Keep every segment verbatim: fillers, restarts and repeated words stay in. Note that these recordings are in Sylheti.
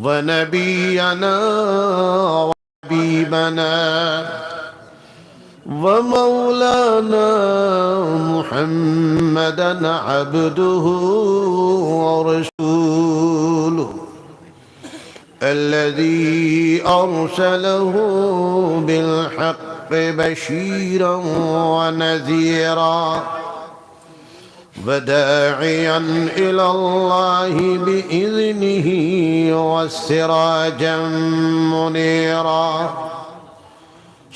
ونبينا وحبيبنا ومولانا محمدا عبده ورسوله، الذي أرسله بالحق بشيرا ونذيرا، وداعيا إلى الله بإذنه وسراجا منيرا.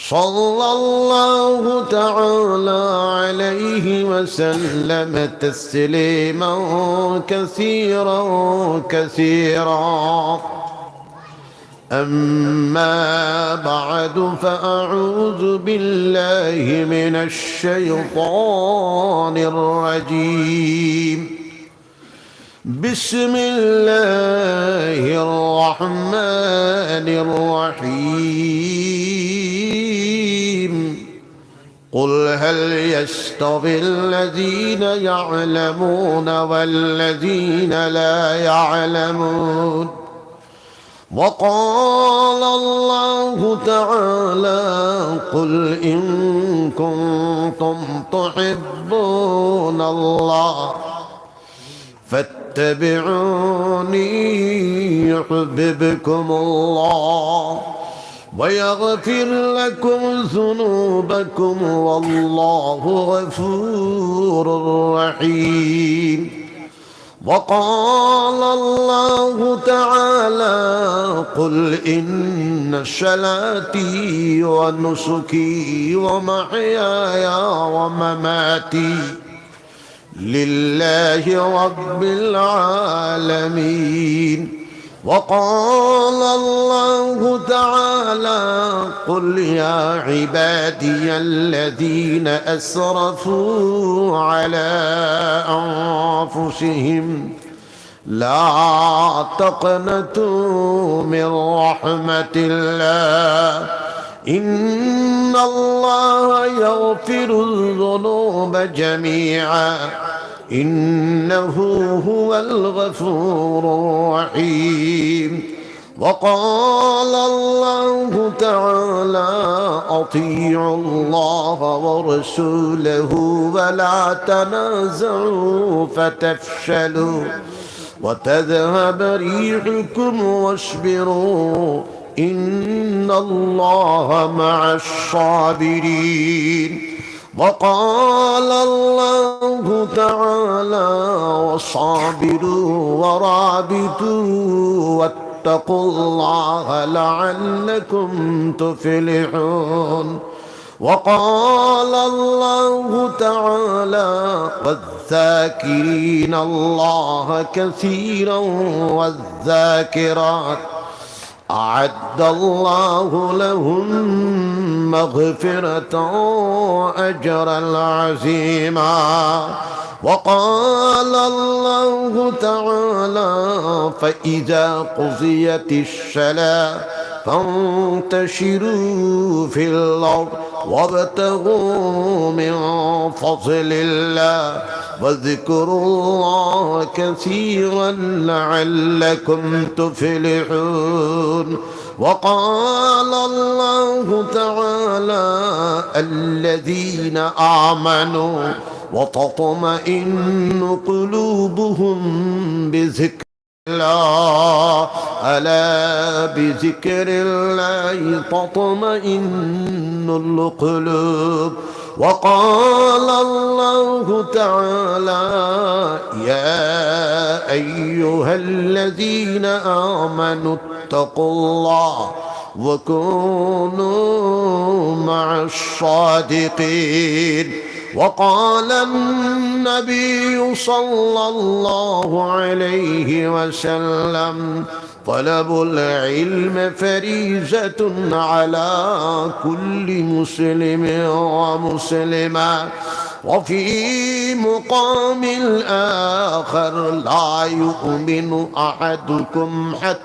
صلى الله تعالى عليه وسلم تسليما كثيرا كثيرا. أما بعد، فأعوذ بالله من الشيطان الرجيم. بسم الله الرحمن الرحيم. قل هل يستوي الذين يعلمون والذين لا يعلمون؟ وقال الله تعالى: قل إن كنتم تحبون الله فاتبعوني يحببكم الله ويغفر لكم ذنوبكم والله غفور رحيم. وقال الله تعالى: قل إن صلاتي ونسكي ومحياي ومماتي لله رب العالمين. وقال الله تعالى: قل يا عبادي الذين أسرفوا على أنفسهم لا تقنطوا من رحمة الله إن الله يغفر الذنوب جميعا إنه هو الغفور الرحيم. وقال الله تعالى: أطيعوا الله ورسوله ولا تنازعوا فتفشلوا وتذهب ريحكم واصبروا إن الله مع الصابرين. وقال الله تعالى: وصابروا ورابطوا واتقوا الله لعلكم تفلحون. وقال الله تعالى: والذاكرين الله كثيرا والذاكرات أعد الله لهم مغفرة وأجرا عظيما. وقال الله تعالى: فإذا قضيت الصلاة فانتشروا في الأرض وابتغوا من فضل الله واذكروا الله كثيرا لعلكم تفلحون. وقال الله تعالى: الذين آمنوا وتطمئن قلوبهم بذكر الله، ألا بذكر الله تطمئن القلوب. وقال الله تعالى: يا أيها الذين آمنوا اتقوا الله وكونوا مع الصادقين. وقال النبي صلى الله عليه وسلم: طلب العلم فريضة على كل مسلم ومسلمة. وفي مقام آخر: لا يؤمن أحدكم حتى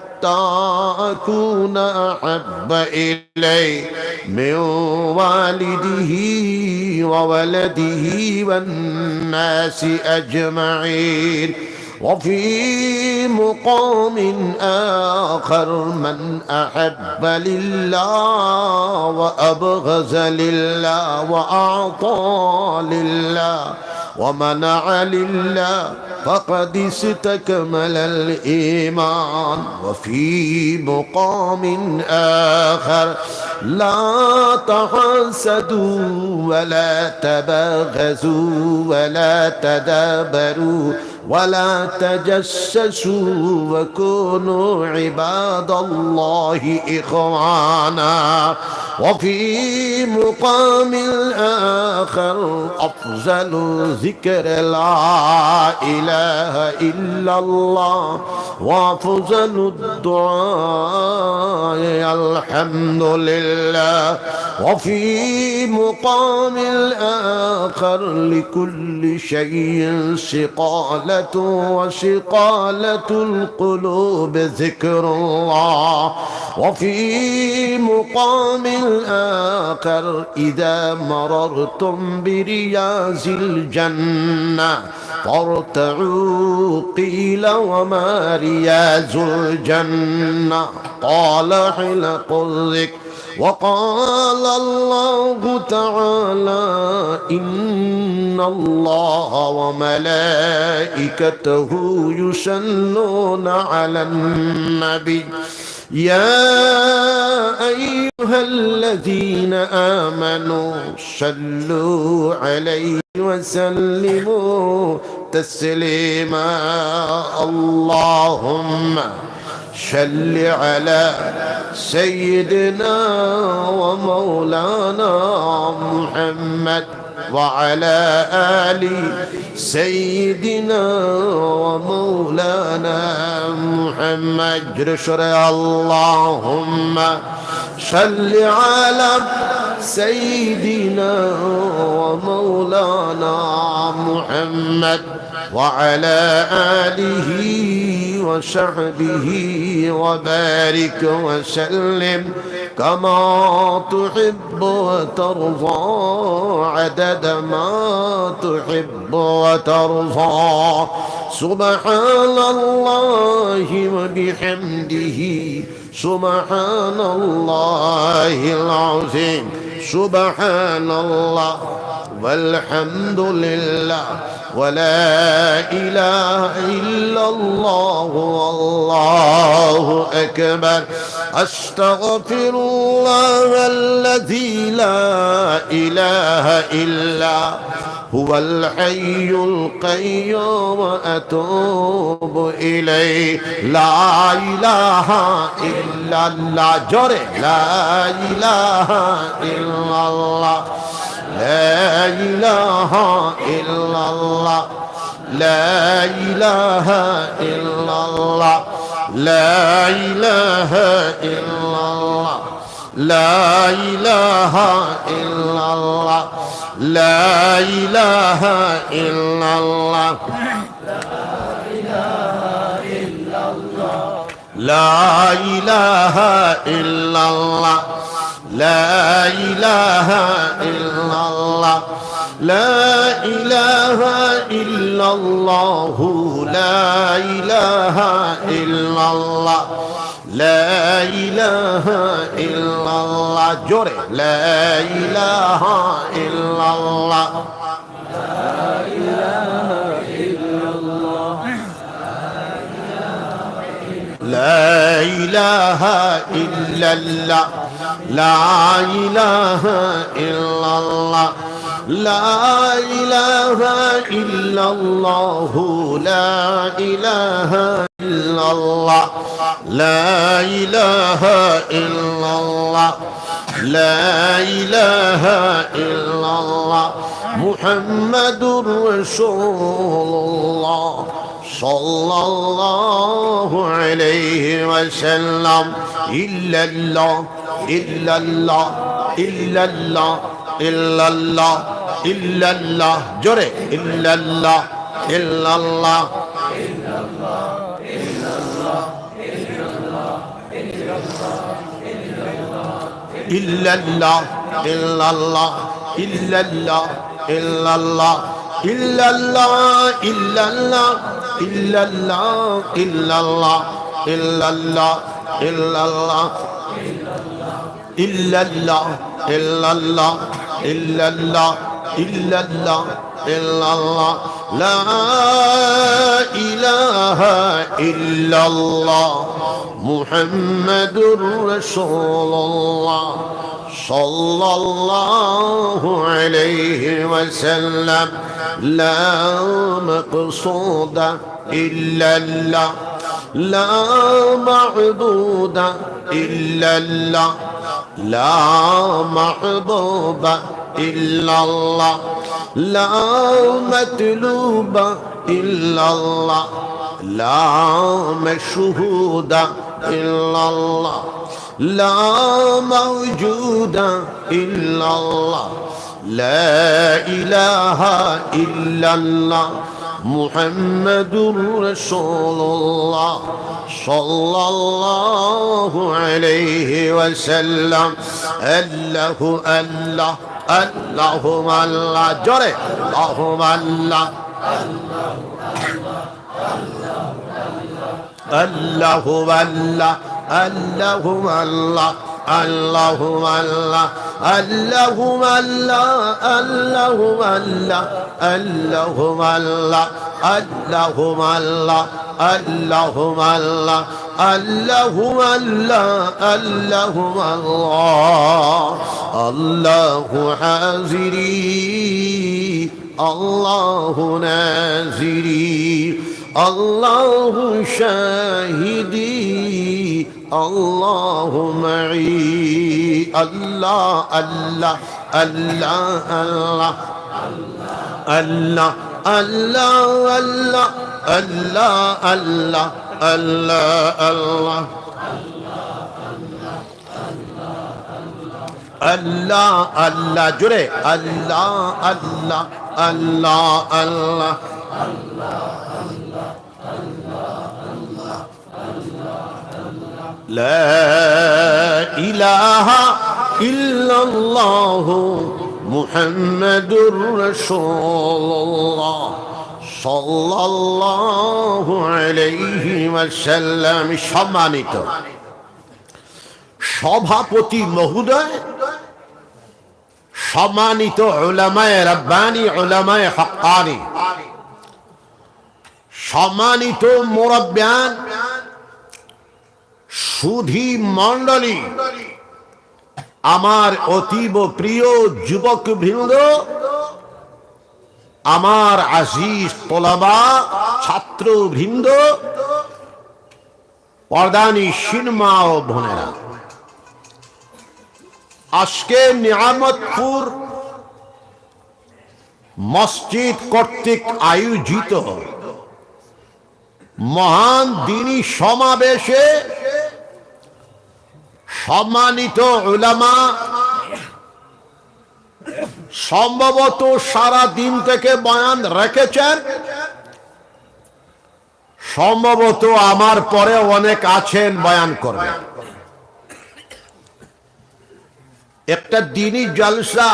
أكون أحب إليه من والده وولده والناس أجمعين. وفي مقام آخر: من أحب لله وأبغض لله وأعطى لله ومنع لله فقد استكمل الإيمان. وفي مقام آخر: لا تحاسدوا ولا تباغضوا ولا تدابروا ولا تجسسوا وكونوا عباد الله إخوانا. وفي مقام آخر: أفضل الذكر لا إله إلا الله، وأفضل الدعاء الحمد لله. وفي مقام آخر: لكل شيء صقالة، وصقالة القلوب ذكر الله. وفي مقام آخر: إذا مررتم برياض الجنة فارتعوا. قيل: وما رياض الجنة؟ قال: حلق الذكر. وقال الله تعالى: إن الله وملائكته يصلون على النبي، يا أيها الذين آمنوا صلوا عليه وسلموا تسليما. اللهم صل على سيدنا ومولانا محمد وعلى آل سيدنا ومولانا محمد. اللهم صل على سيدنا ومولانا محمد وعلى آله وصحبه وبارك وسلم كما تحب وترضى، عدد ما تحب وترضى. سبحان الله وبحمده، سبحان الله العظيم، سبحان الله والحمد لله ولا إله إلا الله والله أكبر. أستغفر الله الذي لا إله إلا هو الحي القيوم وأتوب إليه. لا إله إلا الله. জোরে, لا إله إلا الله. لا إله إلا الله. لا إله إلا الله. لا إله إلا الله. لا إله إلا الله. لا إله إلا الله. لا إله إلا الله. لا إله إلا الله. لا إله إلا الله. لا إله إلا الله. لا إله إلا الله. জোরে, لا إله إلا الله. لا إله إلا الله. لا إله إلا الله. لا إله إلا الله. لا إله إلا الله. لا إله إلا الله. لا إله إلا الله. محمد رسول الله صلى الله عليه وسلم. إلا الله، إلا الله، إلا الله، إلا الله، إلا الله. জোরে, إلا الله، إلا الله. إلا الله، إلا الله، إلا الله، إلا الله، إلا الله، إلا الله، إلا الله، إلا الله، إلا الله، إلا الله، إلا الله، إلا الله، إلا الله، إلا الله، إلا الله، لا إله إلا الله، محمد رسول الله، صلى الله عليه وسلم، لا مقصود إلا الله، لا معبود إلا الله، لا محبوب إلا الله، لا مطلوب إلا الله، لا مشهود إلا الله، لا موجود إلا الله، لا إله إلا الله، محمد رسول الله، صلى الله عليه وسلم. الله، الله، اللهم الله، জোরে، اللهم الله. الله، الله، اللهم الله، اللهم الله، اللهم الله، اللهم الله، اللهم الله، اللهم الله، اللهم الله، اللهم الله، اللهم الله. الله حاضري، الله ناظري، الله شاهدي، الله معي. الله، الله، الله، الله، الله، الله، الله، الله، الله، الله، الله. الله، الله، جوره. الله، الله، الله، الله. لا إله إلا الله محمد رسول الله صلى الله عليه وسلم. সম্মানিত সভাপতি মহোদয়, সম্মানিত উলামায়ে রাব্বানী, উলামায়ে হাক্কানী, সম্মানিত মুরব্বিয়ান, সুধী মণ্ডলী, আমার অতীব প্রিয় যুবক বৃন্দ, আমার আজিজ তোলাবা, ছাত্র বৃন্দ, পর্দানিশীন মা ও বোনেরা, আজকে নিয়ামতপুর মসজিদ কর্তৃক আয়োজিত মহান দ্বীনি সমাবেশে সম্মানিত উলামা, সম্ভবত সারা দিন থেকে বয়ান রেখেছেন, সম্ভবত আমার পরে অনেক আছেন বয়ান করবেন। একটা দ্বীনি জলসা,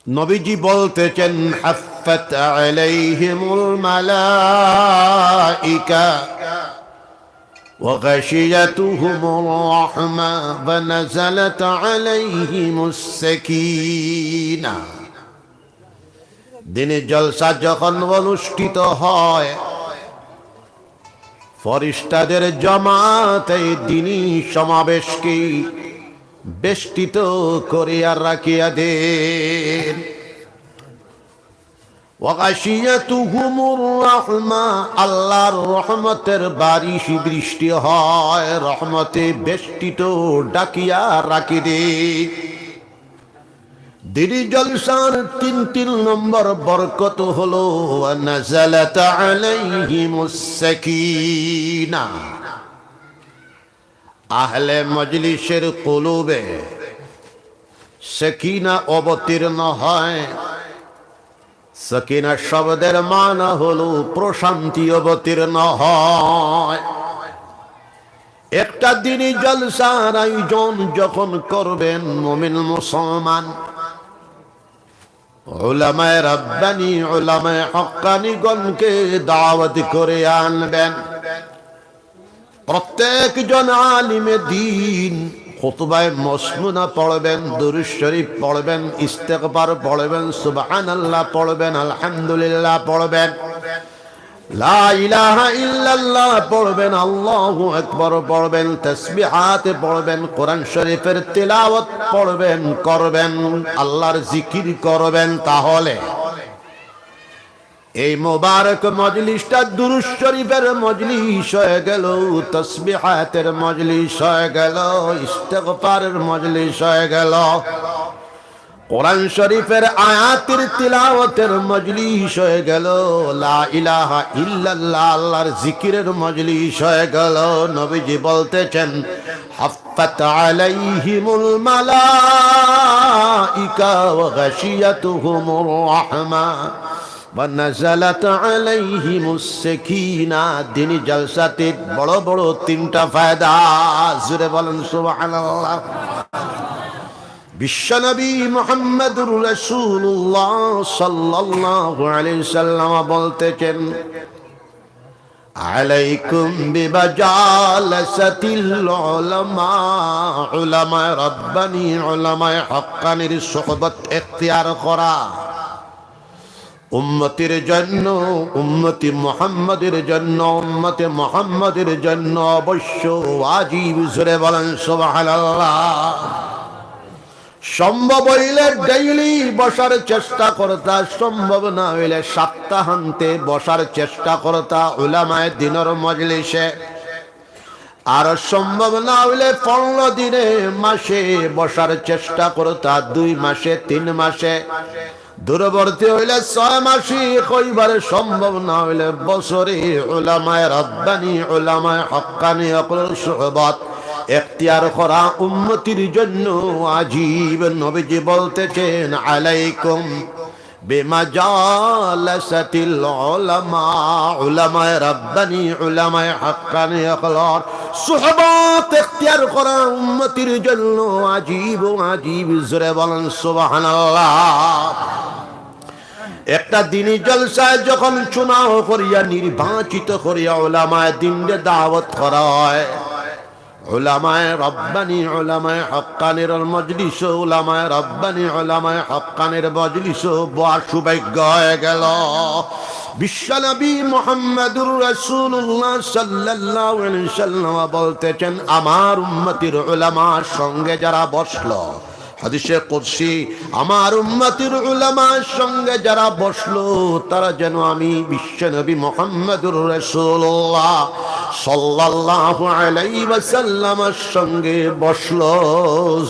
নবীজি বলতেছেন, حفت عليهم الملائكة وغشيتهم الرحمة ونزلت عليهم السكينة. দ্বীনি জলসা যখন অনুষ্ঠিত হয়, ফিরিস্তাদের জমাতে দ্বীনি সমাবেশকে বেষ্টিত করিয়া রাখিয়া দেন। وغشيتهم الرحمة, আল্লাহর রহমতের বারিশ বৃষ্টি হয়, রহমতে বেষ্টিত ডাকিয়া রাখি দে। দ্বীনি জলসার তিন, তিন নম্বর বরকত হলো, ونزلت عليهم السكينة। আহলে মজলিসের কলবে সকিনা অবতীর্ণ হয়। সকিনা শব্দের মানা হলো প্রশান্তি অবতীর্ণ হয়। একটা দ্বীনি জলসার আয়োজন যখন করবেন মুমিন মুসলমান, উলামায়ে রাব্বানী, উলামায়ে হক্কানীগণকে দাওয়াত করে আনবেন। প্রত্যেকজন আলিমে দ্বীন খুতবায়ে মাসমুনা পড়বেন, দুরূদ শরীফ পড়বেন, ইস্তেগফার পড়বেন, সুবহানাল্লাহ পড়বেন, আলহামদুলিল্লাহ পড়বেন, লা ইলাহা ইল্লাল্লাহ পড়বেন, আল্লাহু আকবার পড়বেন, তাসবিহাত পড়বেন, কোরআন শরীফের তিলাওয়াত পড়বেন, করবেন, আল্লাহর জিকির করবেন। তাহলে এই মোবারক মজলিসটা দুরূদ শরীফের মজলিস হয়ে গেল, তাসবিহাতের মজলিস হয়ে গেল, ইস্তেগফারের মজলিস হয়ে গেল, কোরআন শরীফের আয়াতের তিলাওয়াতের মজলিস হয়ে গেল, লা ইলাহা ইল্লাল্লাহ, আল্লাহর জিকিরের মজলিস হয়ে গেল। নবীজি বলতেছেন, হাফফাত আলাইহিমুল মালাইকা ওয়া গাশিয়াতুহুমুর রাহমা ওয়া নাযালাত আলাইহিমুস সাকিনা। দিনী জলসাতে বড় বড় তিনটা ফায়দা। জোরে বলেন সুবহানাল্লাহ। বিশ্বনবী মুহাম্মদুর রাসূলুল্লাহ সাল্লাল্লাহু আলাইহি সাল্লাম বলতেছেন, আলাইকুম বিমাজালাসাতিল উলামা, উলামায়ে রাব্বানী, উলামায়ে হক্কানীর সোহবত এখতিয়ার করা উম্মতির জন্য, উম্মতি মুহাম্মদের জন্য, উম্মতে মুহাম্মদের জন্য অবশ্য ওয়াজিব। জোরে বলেন সুবহানাল্লাহ। সম্ভব হইলে ডেইলি বসার চেষ্টা করতা, সম্ভব না হইলে সপ্তাহান্তে বসার চেষ্টা করতা উলামায়ে দ্বীনর মজলিসে। আর সম্ভব না হইলে পনেরো দিনে, মাসে বসার চেষ্টা করতা, দুই মাসে, তিন মাসে। দূরবর্তী হইলে ছয় মাসে, কইবার সম্ভব না হইলে বছরে উলামায়ে রাব্বানী, উলামায়ে হক্কানী অকলর সোহবত এখতিয়ার করা উম্মতির জন্য ওয়াজিব। নবীজি বলতেছেন, আলাইকুম বিমাজালাসাতিল উলামা, উলামায়ে রাব্বানী, উলামায়ে হক্কানী অকলর সোহবত এখতিয়ার করা উম্মতির জন্য ওয়াজিব, ওয়াজিব। জোরে বলেন সুবহানাল্লাহ। একটা দিনী জলসায় যখন চুনাও করিয়া, নির্বাচিত করিয়া উলামায়ে দ্বীনরে দাওয়াত করা হয়, উলামায়ে রাব্বানী, উলামায়ে হক্কানীর মজলিসো, উলামায়ে রাব্বানী, উলামায়ে হক্কানীর মজলিসো বওয়ার সৌভাগ্য হয়ে গেল। বিশ্বনবী মুহাম্মদুর রাসূলুল্লাহ সাল্লাল্লাহু আলাইহি সাল্লাম বলতেছেন, আমার উম্মতির উলামার সঙ্গে যারা বসলো, হাদিসে কুদসি, আমার উম্মতির উলামার সঙ্গে যারা বসলো, তারা যেন আমি বিশ্বনবী মুহাম্মদুর রাসূলুল্লাহ সাল্লাল্লাহু আলাইহি ওয়াসাল্লামের সঙ্গে বসলো।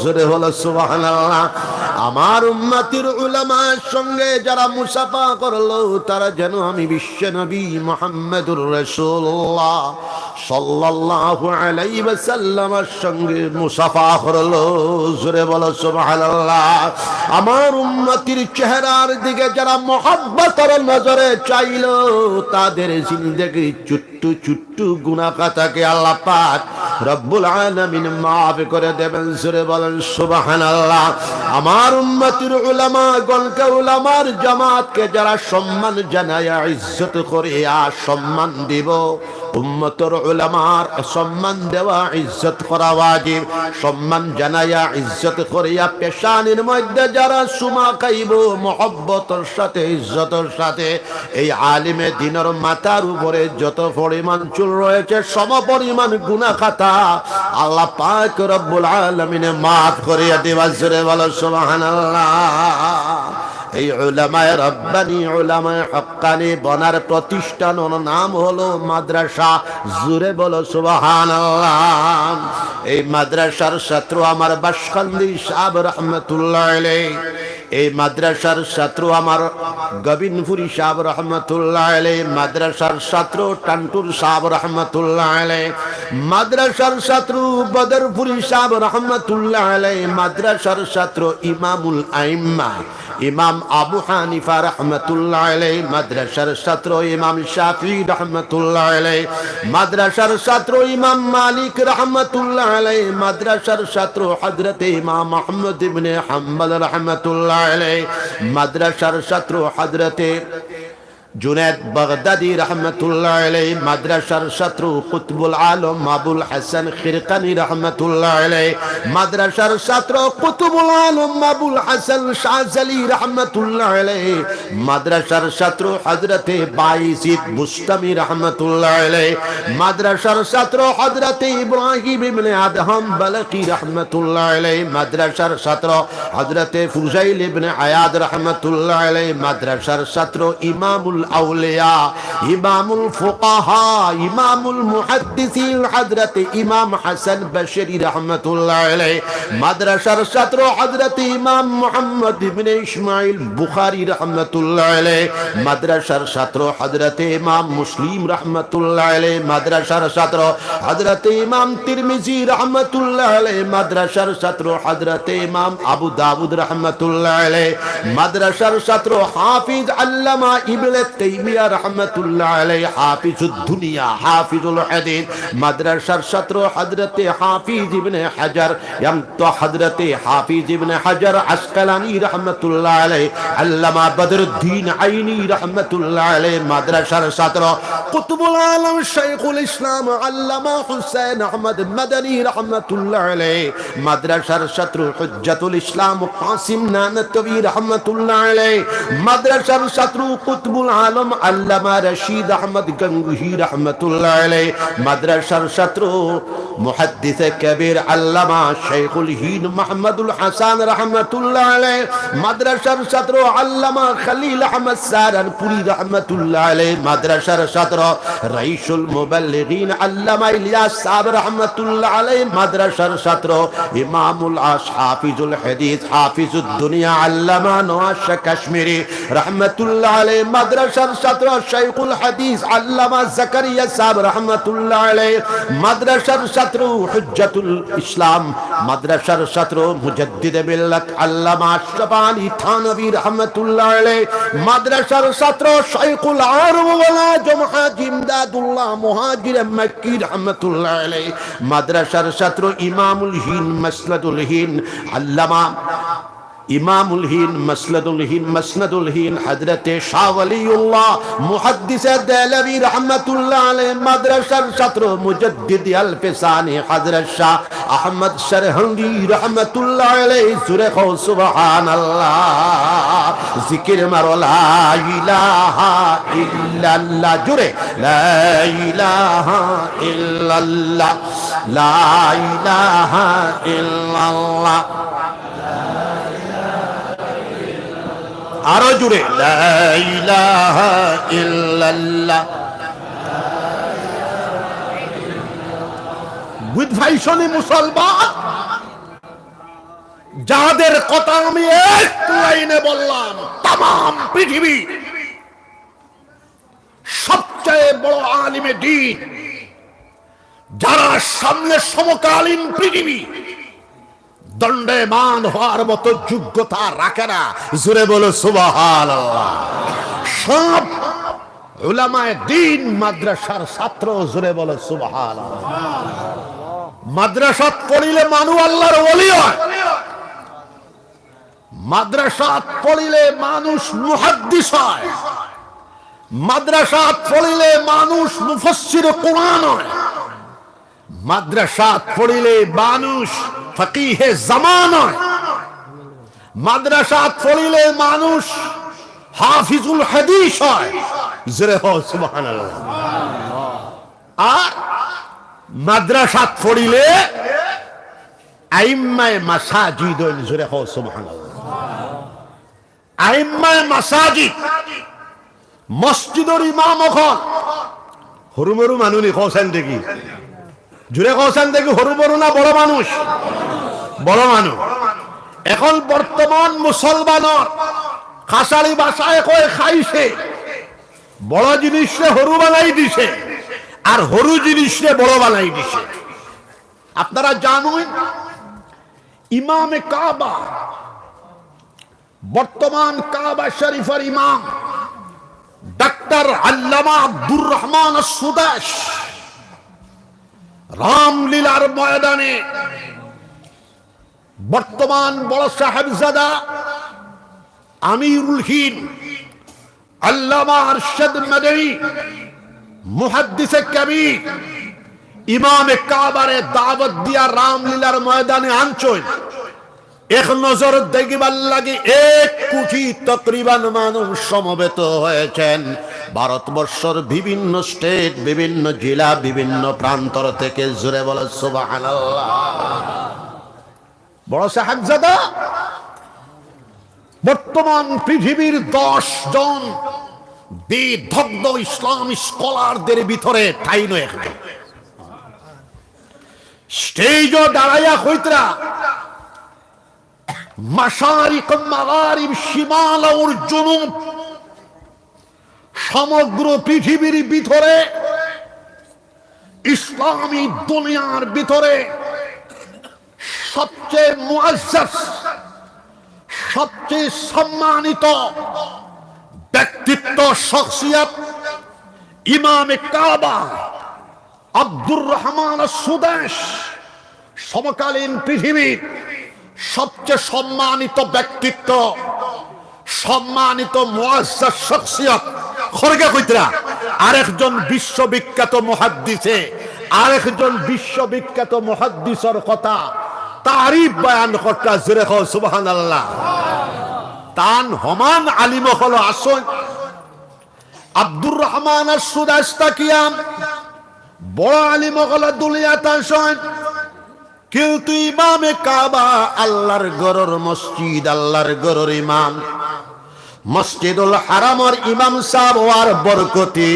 জোরে বলো সুবহানাল্লাহ। আমার উম্মতির উলামার সঙ্গে যারা মুসাফা করলো, তারা যেন আমি বিশ্বনবী মুহাম্মদুর রাসূলুল্লাহ সাল্লাল্লাহু আলাইহি ওয়াসাল্লামের সঙ্গে মুসাফা করলো। জোরে বলো সুবহানাল্লাহ। আমার উম্মতির চেহারার দিকে যারা মহব্বতের নজরে চাইলো, তাদের জিন্দেগির ছোট্ট ছোট্ট গুনাহ খাতাকে আল্লাহ পাক রব্বুল আলামিন মাফ করে দেবেন। জোরে বলেন সুবহানাল্লাহ। আমার উম্মতির উলামাগণকে, উলামার জামাতকে যারা সম্মান জানাইয়া ইজ্জত করিয়া সম্মান দিব, উম্মতর উলামার সম্মান দেওয়া, ইজ্জত করা ওয়াজিব। সম্মান জানাইয়া, ইজ্জত করিয়া, পেশানির মধ্যে যারা চুমা খাইবো, মহব্বতর সাথে, ইজ্জতর সাথে, এই আলিমে দ্বীনর মাথার উপরে যত পরিমাণ চুল রয়েছে, সম পরিমাণ গুনাহ খাতা আল্লাহ পাক রব্বুল আলামিনে মাফ করিয়া দিবা। জোরে বলো সুবহানাল্লাহ। এই উলামায়ে রাব্বানী, উলামায়ে হক্কানী বনার প্রতিষ্ঠানর নাম হলো মাদ্রাসা। জোরে বলো সুবহানাল্লাহ। এই মাদ্রাসার ছাত্র আমার বাসকান্দি সাহেব রহমতুল্লাহ আলাইহি, এই মাদ্রাসার ছাত্র আমার গবিনপুরী সাহেব রহমতুল্লাহ আলাইহি, মাদ্রাসার ছাত্র টান্টুর সাহেব রহমতুল্লাহ আলাইহি, মাদ্রাসার ছাত্র বদরপুরী সাহেব রহমতুল্লাহ আলাইহি, মাদ্রাসার ছাত্র ইমামুল আইম্মা ইমাম আবু হানিফা রহমতুল্লাহ আলাইহি, মাদ্রাসার ছাত্র ইমাম শাফি রহমতুল্লাহ আলাইহি, মাদ্রাসার ছাত্র ইমাম মালিক রহমতুল্লাহ আলাইহি, মাদ্রাসার ছাত্র হযরতে ইমাম আহমদ ইবনে হাম্বল রহমতুল্লাহ আলাইহি, মাদ্রাসার ছাত্র হযরতে জুনায়েদ বাগদাদি রহমতুল্লাহ আলাইহি, মাদ্রাসার ছাত্র কুতুবুল আলম আবুল হাসান খিরকানি রহমতুল্লাহ আলাইহি, মাদ্রাসার ছাত্র কুতুবুল আলম আবুল হাসান শাহজালি রহমতুল্লাহ আলাইহি, মাদ্রাসার ছাত্র হযরতে বায়েজিদ বুস্তামি রহমতুল্লাহ আলাইহি, মাদ্রাসার ছাত্র হযরতে ইব্রাহিম ইবনে আদহাম বালখি রহমতুল্লাহ আলাইহি, মাদ্রাসার ছাত্র হযরতে ফুজাইল ইবনে আয়াদ রহমতুল্লাহ আলাইহি, মাদ্রাসার ছাত্র ইমামুল আউলিয়া, ইমামুল ফুকাহা, ইমামুল মুহাদ্দিসিন হযরতে ইমাম হাসান বসরি রহমতুল্লাহ আলাইহি, মাদ্রাসার ছাত্র হযরতে ইমাম মুহাম্মদ ইবনে ইসমাইল বুখারী রহমতুল্লাহ আলাইহি, মাদ্রাসার ছাত্র হযরতে ইমাম মুসলিম রহমতুল্লাহ আলাইহি, মাদ্রাসার ছাত্র হযরতে ইমাম তিরমিজি রহমতুল্লাহ আলাইহি, মাদ্রাসার ছাত্র হযরতে ইমাম আবু দাউদ রহমতুল্লাহ আলাইহি, মাদ্রাসার ছাত্র হাফিজ আল্লামা ইবনে তাইমিয়া রহমতুল্লাহ আলাইহি, হাফিজুদ দুনিয়া, হাফিজুল হাদিস, মাদ্রাসার ছাত্র হযরতে হাফিজ ইবনে হাজার, এম তো হযরতে হাফিজ ইবনে হাজার আসকালানী রহমতুল্লাহ আলাইহি, আল্লামা বদরুদ্দিন আইনি রহমতুল্লাহ আলাইহি, মাদ্রাসার ছাত্র কুতুবুল আলম শাইখুল ইসলাম আল্লামা হুসাইন আহমদ মাদানী রহমতুল্লাহ আলাইহি, মাদ্রাসার ছাত্র হুজ্জাতুল ইসলাম কাসিম নানতবী রহমতুল্লাহ আলাইহি, মাদ্রাসার ছাত্র কুতুবুল আলম আল্লামা রশিদ আহমদ গঙ্গুহি রহমতুল্লাহ আলাইহি, মাদ্রাসার ছাত্র মুহাদ্দিসে কবির আল্লামা শাইখুল হিন্দ মাহমুদুল হাসান রহমতুল্লাহ আলাইহি, মাদ্রাসার ছাত্র আল্লামা খলিল আহমদ সাহারানপুরী রহমতুল্লাহ আলাইহি, মাদ্রাসার ছাত্র রাইসুল মুবাল্লিগিন আল্লামা ইলিয়াস সাহেব রহমতুল্লাহ আলাইহি, মাদ্রাসার ছাত্র ইমামুল আস হাফিজুল হাদিস হাফিজুদ দুনিয়া আল্লামা নওয়াজ শাহ কাশ্মীরি রহমতুল্লাহ আলাইহি, মাদ্রাসার ছাত্র শাইখুল হাদিস আল্লামা জাকারিয়া সাহেব রহমতুল্লাহ আলাইহি, মাদ্রাসার ছাত্র হুজ্জাতুল ইসলাম, মাদ্রাসার ছাত্র মুজাদ্দিদে মিল্লাত আল্লামা আশরাফ আলী থানভী রহমতুল্লাহ আলাইহি, মাদ্রাসার ছাত্র শাইখুল আরব ওয়াল আজম হাজী ইমদাদুল্লাহ মুহাজিরে মক্কি রহমতুল্লাহ আলাইহি, মাদ্রাসার ছাত্র ইমামুল হিন্দ মাসনাদুল হিন্দ আল্লামা ইমামুল হিন্দ, মাসনাদুল হিন্দ, মাসনাদুল হিন্দ, হযরতে শাহ ওয়ালিউল্লাহ মুহাদ্দিসে দেহলভী রহমতুল্লাহ আলাইহি, মাদ্রাসার ছাত্র মুজাদ্দিদ আলফে সানি হযরত শাহ আহমদ সরহন্দি রহমতুল্লাহ আলাইহি। জোরে কও সুবহানাল্লাহ। জিকির মারো লা ইলাহা ইল্লাল্লাহ। জোরে লা ইলাহা ইল্লাল্লাহ, লা ইলাহা ইল্লাল্লাহ। আরো জোরে, লা ইলাহা ইল্লাল্লাহ। বুঝ পাইছনি মুসলমান? যাদের কথা আমি এক লাইনে বললাম, তামাম পৃথিবী সবচেয়ে বড় আলিমে দ্বীন, যারা সামনে সমকালীন পৃথিবী দণ্ডায়মান হওয়ার মতো যোগ্যতা রাখে না। জোরে বলো সুবহানাল্লাহ। সব উলামায়ে দ্বীন মাদ্রাসার ছাত্র। জোরে বলো সুবহানাল্লাহ। মাদ্রাসাত পড়িলে মানুষ আল্লাহর ওলি হয়। মাদ্রাসাত পড়িলে মানুষ মুহাদ্দিস হয়। মাদ্রাসাত পড়িলে মানুষ মুফাসসিরে কোরআন হয়। মাদ্রাসাত পড়িলে মানুষ ফকিহে জামান হয়। মাদ্রাসাত পড়িলে মানুষ হাফিজুল হাদিস হয়। জোরে কও সুবহানাল্লাহ। আর মাদ্রাসাত পড়িলে আইম্মায়ে মাসাজিদ অইন। জোরে কও সুবহানাল্লাহ। আইম্মায়ে মাসাজিদ, মসজিদর ইমাম অকল হুরু-মুরু মানুষ নি? কওছাইন দেখি, জোরে কওছাইন দেখি, হুরু-মুরু না বড় মানুষ? বড় মানুষ। এখন বর্তমান মুসলমানর কাছাড়ি ভাষায় কয় খাইছে, বড় জিনিসরে হুরু বানাই দিছে, আর হুরু জিনিসরে বড় বানাই দিছে। আপনারা জানেন, ইমামে কাবা, বর্তমান কাবা শরীফের ইমাম ডাক্তার আল্লামা আব্দুর রহমান সুদাস রামলীলার ময়দানে বর্তমান বড় সাহেবজাদা আমিরুল হিন্দ আল্লামা আরশাদ মাদানী, মুহাদ্দিসে কবির, ইমামে কাবারে দাওয়াত দিয়া রামলীলার ময়দানে আনছইন। এক নজর দেখিবার লাগি এক কোটি তকরিবান মানুষ সমবেত হয়েছেন। ভারতবর্ষর বিভিন্ন স্টেট, বিভিন্ন জেলা, বিভিন্ন প্রান্তর থেকে। জোরে বলো সুবহানাল্লাহ। বড় সাহেবজাদা, বর্তমান পৃথিবীর দশ জন বিদগ্ধ ইসলাম স্কলারদের ভিতরে ঠাই নয় এখানে। স্টেজও দাঁড়াইয়া কইতরা, মাশারিক মাগারিব, শিমাল আর জুনুব, সমগ্র পৃথিবীর ভিতরে, ইসলামী দুনিয়ার ভিতরে সবচেয়ে মুআজ্জাজ, সবচেয়ে সম্মানিত ব্যক্তিত্ব, শখসিয়ত, ইমামে কাবা আব্দুর রহমান সুদাইস, সমকালীন পৃথিবীর সবচেয়ে সম্মানিত ব্যক্তিত্ব, সম্মানিত মুআজ্জাজ শখসিয়ত। খরগা কইতরা, আরেকজন বিশ্ববিখ্যাত মুহাদ্দিসে, আরেকজন বিশ্ববিখ্যাত মুহাদ্দিসর কথা, তারিফ বয়ান করতরা। জোরে কও সুবহানাল্লাহ। তান হমান আলিম অকল আছইন। আব্দুর রহমান আর সুদাইস থাকিয়া বড় আলিম অকল দুনিয়াত আছইন, কিন্তু ইমামে কাবা, আল্লাহর ঘরর মসজিদ, আল্লাহর ঘরর ইমাম, মসজিদুল হারামর ইমাম সাব অওয়ার বরকতি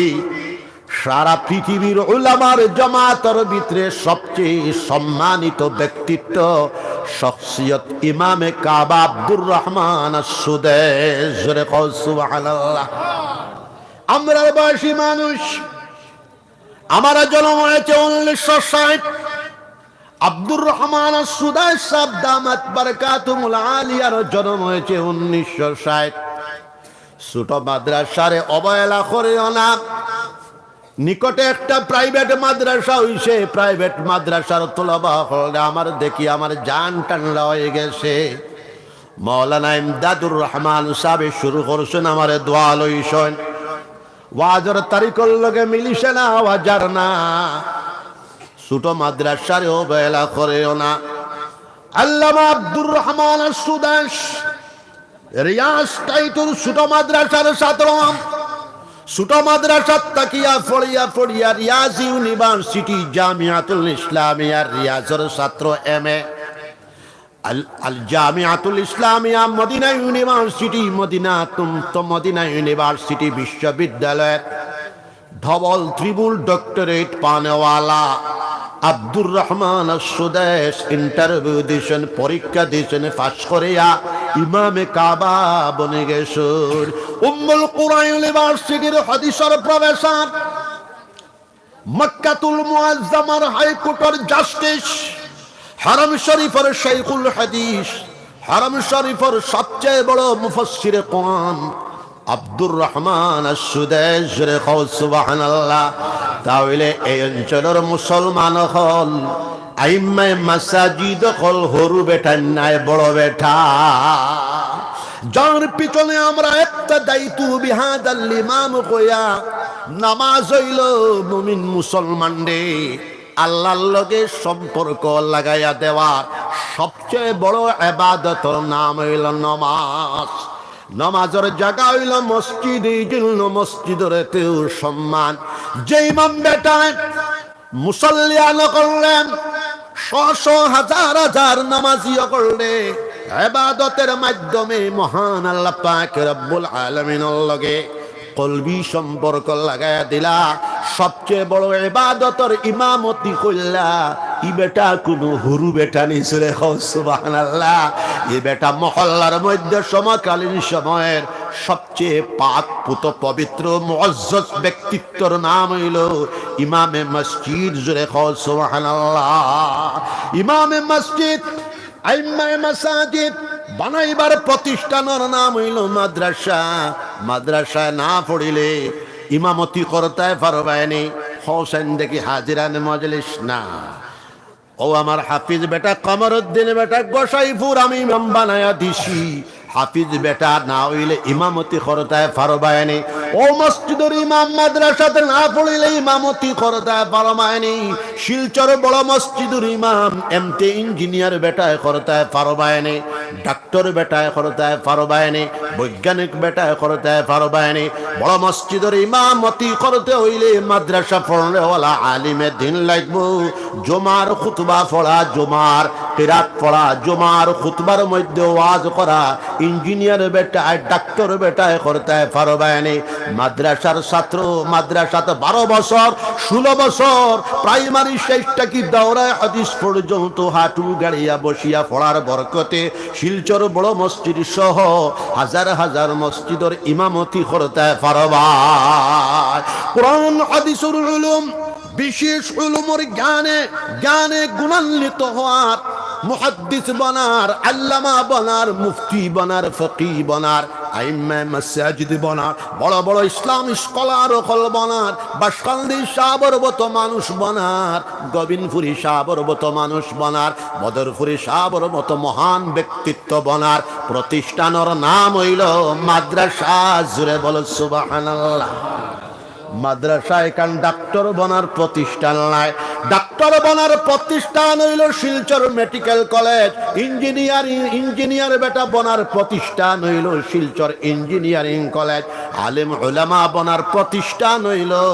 সারা পৃথিবীর উলামার জামাতর ভিতরে সবচেয়ে সম্মানিত ব্যক্তিত্ব, শখসিয়ত ইমামে কাবা আব্দুর রহমান সুদাইস। জোরে কও সুবহানাল্লাহ। আমরার বয়সী মানুষ, আমার জন্ম হয়েছে উনিশশো ষাট। আব্দুর রহমান সুদাইস সাব দামাত বারকাতুহুমুল আলিয়ার জন্ম হয়েছে উনিশশো ষাট। ছোট মাদ্রাসারে অবহেলা করিও না। নিকটে একটা প্রাইভেট মাদ্রাসা হইছে, প্রাইভেট মাদ্রাসার তলবা অকলরে আমার দেখি আমার জান ঠান্ডা হয়ে গেছে। মৌলানা ইমদাদুর রহমান সাবে শুরু করছইন, আমারে দোয়া লইছইন। ওয়াজর তারিখর লগে মিলিছে না, ওয়াজার না। ছোট মাদ্রাসারে অবহেলা করিও না। আল্লামা আব্দুর রহমান সুদাইস রিয়াজ টাইটুর ছোট মাদ্রাসার ছাত্র। ছোট মাদ্রাসাত থাকিয়া পড়িয়া পড়িয়া রিয়াজ ইউনিভার্সিটি জামিয়াতুল ইসলামিয়ার রিয়াজর ছাত্র এমএ। আল, আল জামিয়াতুল ইসলামিয়া মদিনা ইউনিভার্সিটি, মদিনা তুম-, তো মদিনা ইউনিভার্সিটি বিশ্ববিদ্যালয়ের ডাবল ট্রিপল ডক্টরেট পানেওয়ালা আব্দুর রহমান সুদাইস ইন্টারভিউ দিছইন, পরীক্ষা দিছইন, পাস করিয়া ইমামে কাবা বনি গেছইন। উম্মুল কুরা ইউনিভার্সিটির হাদিসর প্রফেসর, মক্কাতুল মুআজ্জামার হাইকোর্টর জাস্টিস, হারাম শরীফর শাইখুল হাদিস, হারাম শরীফর সবচেয়ে বড় মুফাসসিরে কোরআন আব্দুর রহমান আস-সুদাইস, জোরে কও সুবহানাল্লাহ। তা অইলে এই অঞ্চলর মুসলমান অকল, আইম্মায়ে মাসাজিদ অকল, হুরু বেটা নায়, বড় বেটা। যার পিছনে আমরা ইক্তাদাইতু বিহাদাল ইমাম কইয়া, নামাজ অইলো মুমিন মুসলমানরে আল্লাহর লগে সম্পর্ক লাগাইয়া দেওয়ার সবচেয়ে বড় ইবাদতর নাম অইলো নামাজ। নামাজর জাগা অইলো মসজিদ, এই জন্য মসজিদর এত সম্মান। যে ইমাম বেটায় মুসল্লিয়ান অকলরে, শ শ হাজার হাজার নামাজি অকলরে ইবাদতর মাধ্যমে মহান আল্লাহ পাক রব্বুল আলামিনর লগে কলবি সম্পর্ক লাগাইয়া দিলা। সবচেয়ে বড় ইবাদতর ইমামতি কইলা। ই বেটা কুনু হুরু বেটা নি, জোরে কও সুবহানাল্লাহ। ই বেটা মহল্লার মধ্যে সমকালীন সময়ের সবচেয়ে পাক পুত পবিত্র মুআজ্জাজ ব্যক্তিত্বর নাম অইলো ইমামে মসজিদ, জোরে কও সুবহানাল্লাহ। ইমামে মসজিদ, আইম্মায়ে মাসাজিদ বানাইবার প্রতিষ্ঠানর নাম অইলো মাদ্রাসা। মাদ্রাসায় না পড়িলে ইমামতি করতায় পারবায়নি। হোসেন দেখি হাজিরানে মজলিস না। ও আমার হাফিজ বেটা কমরুদ্দিন বেটা গোসাইপুর আমি ইমাম বানাইয়া দিছি। হাফিজ বেটা না অইলে ইমামতি করতায় পারবায়নি। অউ মসজিদর ইমাম মাদ্রাসাত না পড়িলে ইমামতি করতায় পারবায়নি। শিলচর বড় মসজিদর ইমাম এমতে ইঞ্জিনিয়ার বেটায় করতায় পারবায়নি, ডাক্তার বেটায় করতায় পারবায়নি, বৈজ্ঞানিক বেটায় করতায় পারবায়নি। বড় মসজিদর ইমামতি করতে অইলে মাদ্রাসা পড়নেওয়ালা আলিমে দিন লাগবো। জুমার খুতবা পড়া, জুমার কিরাত পড়া, জুমার খুতবার মধ্যে ওয়াজ করা, ইঞ্জিনিয়ার বেটায়, ডাক্তার বেটায় করতায় পারবায়নি। মাদ্রাসার ছাত্র মাদ্রাসাত বারো বছর, ষোলো বছর, প্রাইমারি শেষ থাকি দাওরায়ে হাদিস পর্যন্ত হাঁটু গাড়িয়া বসিয়া পড়ার বরকতে শিলচর বড় মসজিদ সহ হাজার হাজার মসজিদর ইমামতি করতায় পারবায়। কোরআন হাদিসর উলুম, বিশেষ উলুমর জ্ঞানে, জ্ঞানে গুণান্বিত হওয়ার, মুহাদ্দিস বনার, আল্লামা বনার, মুফতি বনার, ফকি বনার, আইম্মায়ে মাসাজিদ বনার, বড় বড় ইসলাম স্কলার অকল বনার, বাঁশকান্দি সাবর মতো মানুষ বনার, গোবিন্দপুরি সাবর মতো মানুষ বনার, বদরপুরি সাবর মতো মহান ব্যক্তিত্ব বনার প্রতিষ্ঠানর নাম অইলো মাদ্রাসা। জুরে বলো সুবহানাল্লাহ। মাদ্রাসা এখান ডাক্তার বনার প্রতিষ্ঠান নায়। ডাক্তার বনার প্রতিষ্ঠান অইলো Silchar medical college, engineering, engineer বেটা বনার প্রতিষ্ঠান অইলো শিলচর ইঞ্জিনিয়ারিং কলেজ, আলিম উলামা বনার প্রতিষ্ঠান অইলো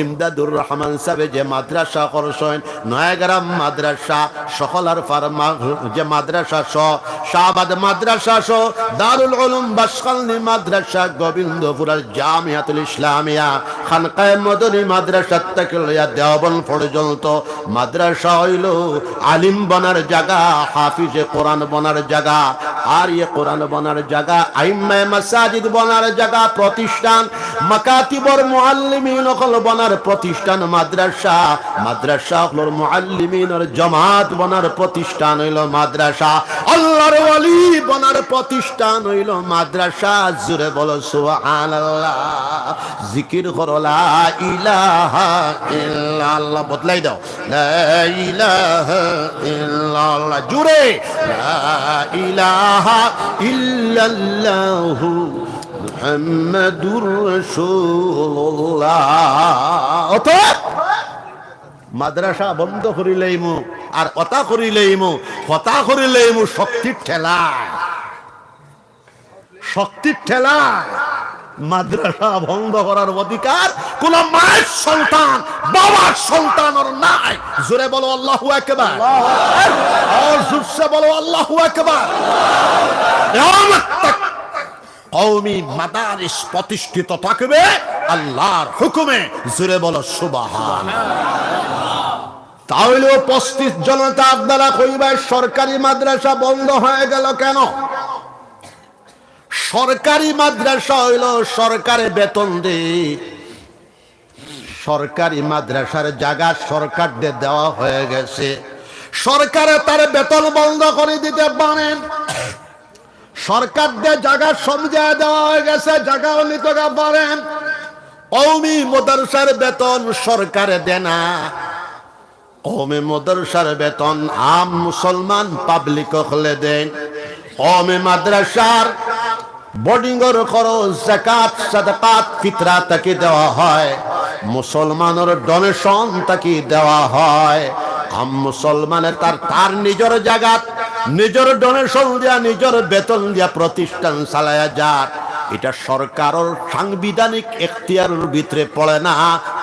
ইমদাদুর রহমান সাবে যে মাদ্রাসা করছইন, নয়াগ্রাম মাদ্রাসা, সকলার ফার্মা যে মাদ্রাসা সহ, শাহবাদ মাদ্রাসা সহ, দারুল উলুম বাঁশকান্দি মাদ্রাসা, গোবিন্দপুরর জামিয়াতুল ইসলামিয়া, খানকায়ে মদনী মাদ্রাসা থাকি লইয়া দেওবন্দ পর্যন্ত মাদ্রাসা অইলো আলিম বনার জাগা, হাফিজে কোরআন বনার জাগা, কারিয়ে কোরআন বনার জাগা, আইম্মায়ে মাসাজিদ বনার জাগা, প্রতিষ্ঠান, মাকাতিবর মুআল্লিমিন অকল বনার প্রতিষ্ঠান মাদ্রাসা, মাদ্রাসা অকলর মুআল্লিমিনর জমাত বনার প্রতিষ্ঠান অইলো মাদ্রাসা, আল্লাহর ওলি বনার প্রতিষ্ঠান অইলো মাদ্রাসা। জুরে বলো সুবহানাল্লাহ। জিকির করো লা ইলাহা ইল্লাল্লাহ। বদলাই দাও। লা ইলাহা ইল্লাল্লাহ। জুরে। লা ইলাহা ইল্লাল্লাহু মুহাম্মাদুর রাসূলুল্লাহ। অতএব মাদ্রাসা বন্ধ করিলাইমু, আর অতা করিলাইমু, অতা করিলাইমু শক্তির ঠেলায়। শক্তির ঠেলায় মাদ্রাসা বন্ধ করার অধিকার কোন মায়ের সন্তান, বাবার সন্তানর নাই। জোরে বলো আল্লাহু আকবার। আর জোরসে বলো আল্লাহু আকবার। কিয়ামত তক কওমি মাদারিস প্রতিষ্ঠিত থাকবে আল্লাহর হুকুমে। জোরে বলো সুবহান। তাহলে উপস্থিত জনতা, আপনারা কইবা, সরকারি মাদ্রাসা বন্ধ হয়ে গেল কেন? সরকারি মাদ্রাসা অইলো সরকারে বেতন দেয়, সরকারি মাদ্রাসার জাগা সরকাররে দেওয়া হয়ে গেছে, সরকারে তার বেতন বন্ধ করে দিতে পারেন, সরকাররে জাগা সমঝায় দেওয়া হয়ে গেছে, জাগাও নিতে পারেন। কওমি মাদ্রাসার বেতন সরকারে দেয় না, কওমি মাদ্রাসার বেতন আম মুসলমান পাবলিক অকলে দেইন। কওমি মাদ্রাসার বোর্ডিংর খরচ, যাকাত, সাদাকাত, ফিতরা থাকি দেওয়া হয়, মুসলমানর ডোনেশন থাকি দেওয়া হয়। আম মুসলমানে তার, তার নিজর জাগাত, নিজর ডোনেশন দিয়া, নিজর বেতন দিয়া প্রতিষ্ঠান চালায়া যার। ইটা সরকারর সাংবিধানিক এখতিয়ারর ভিতরে পড়ে না।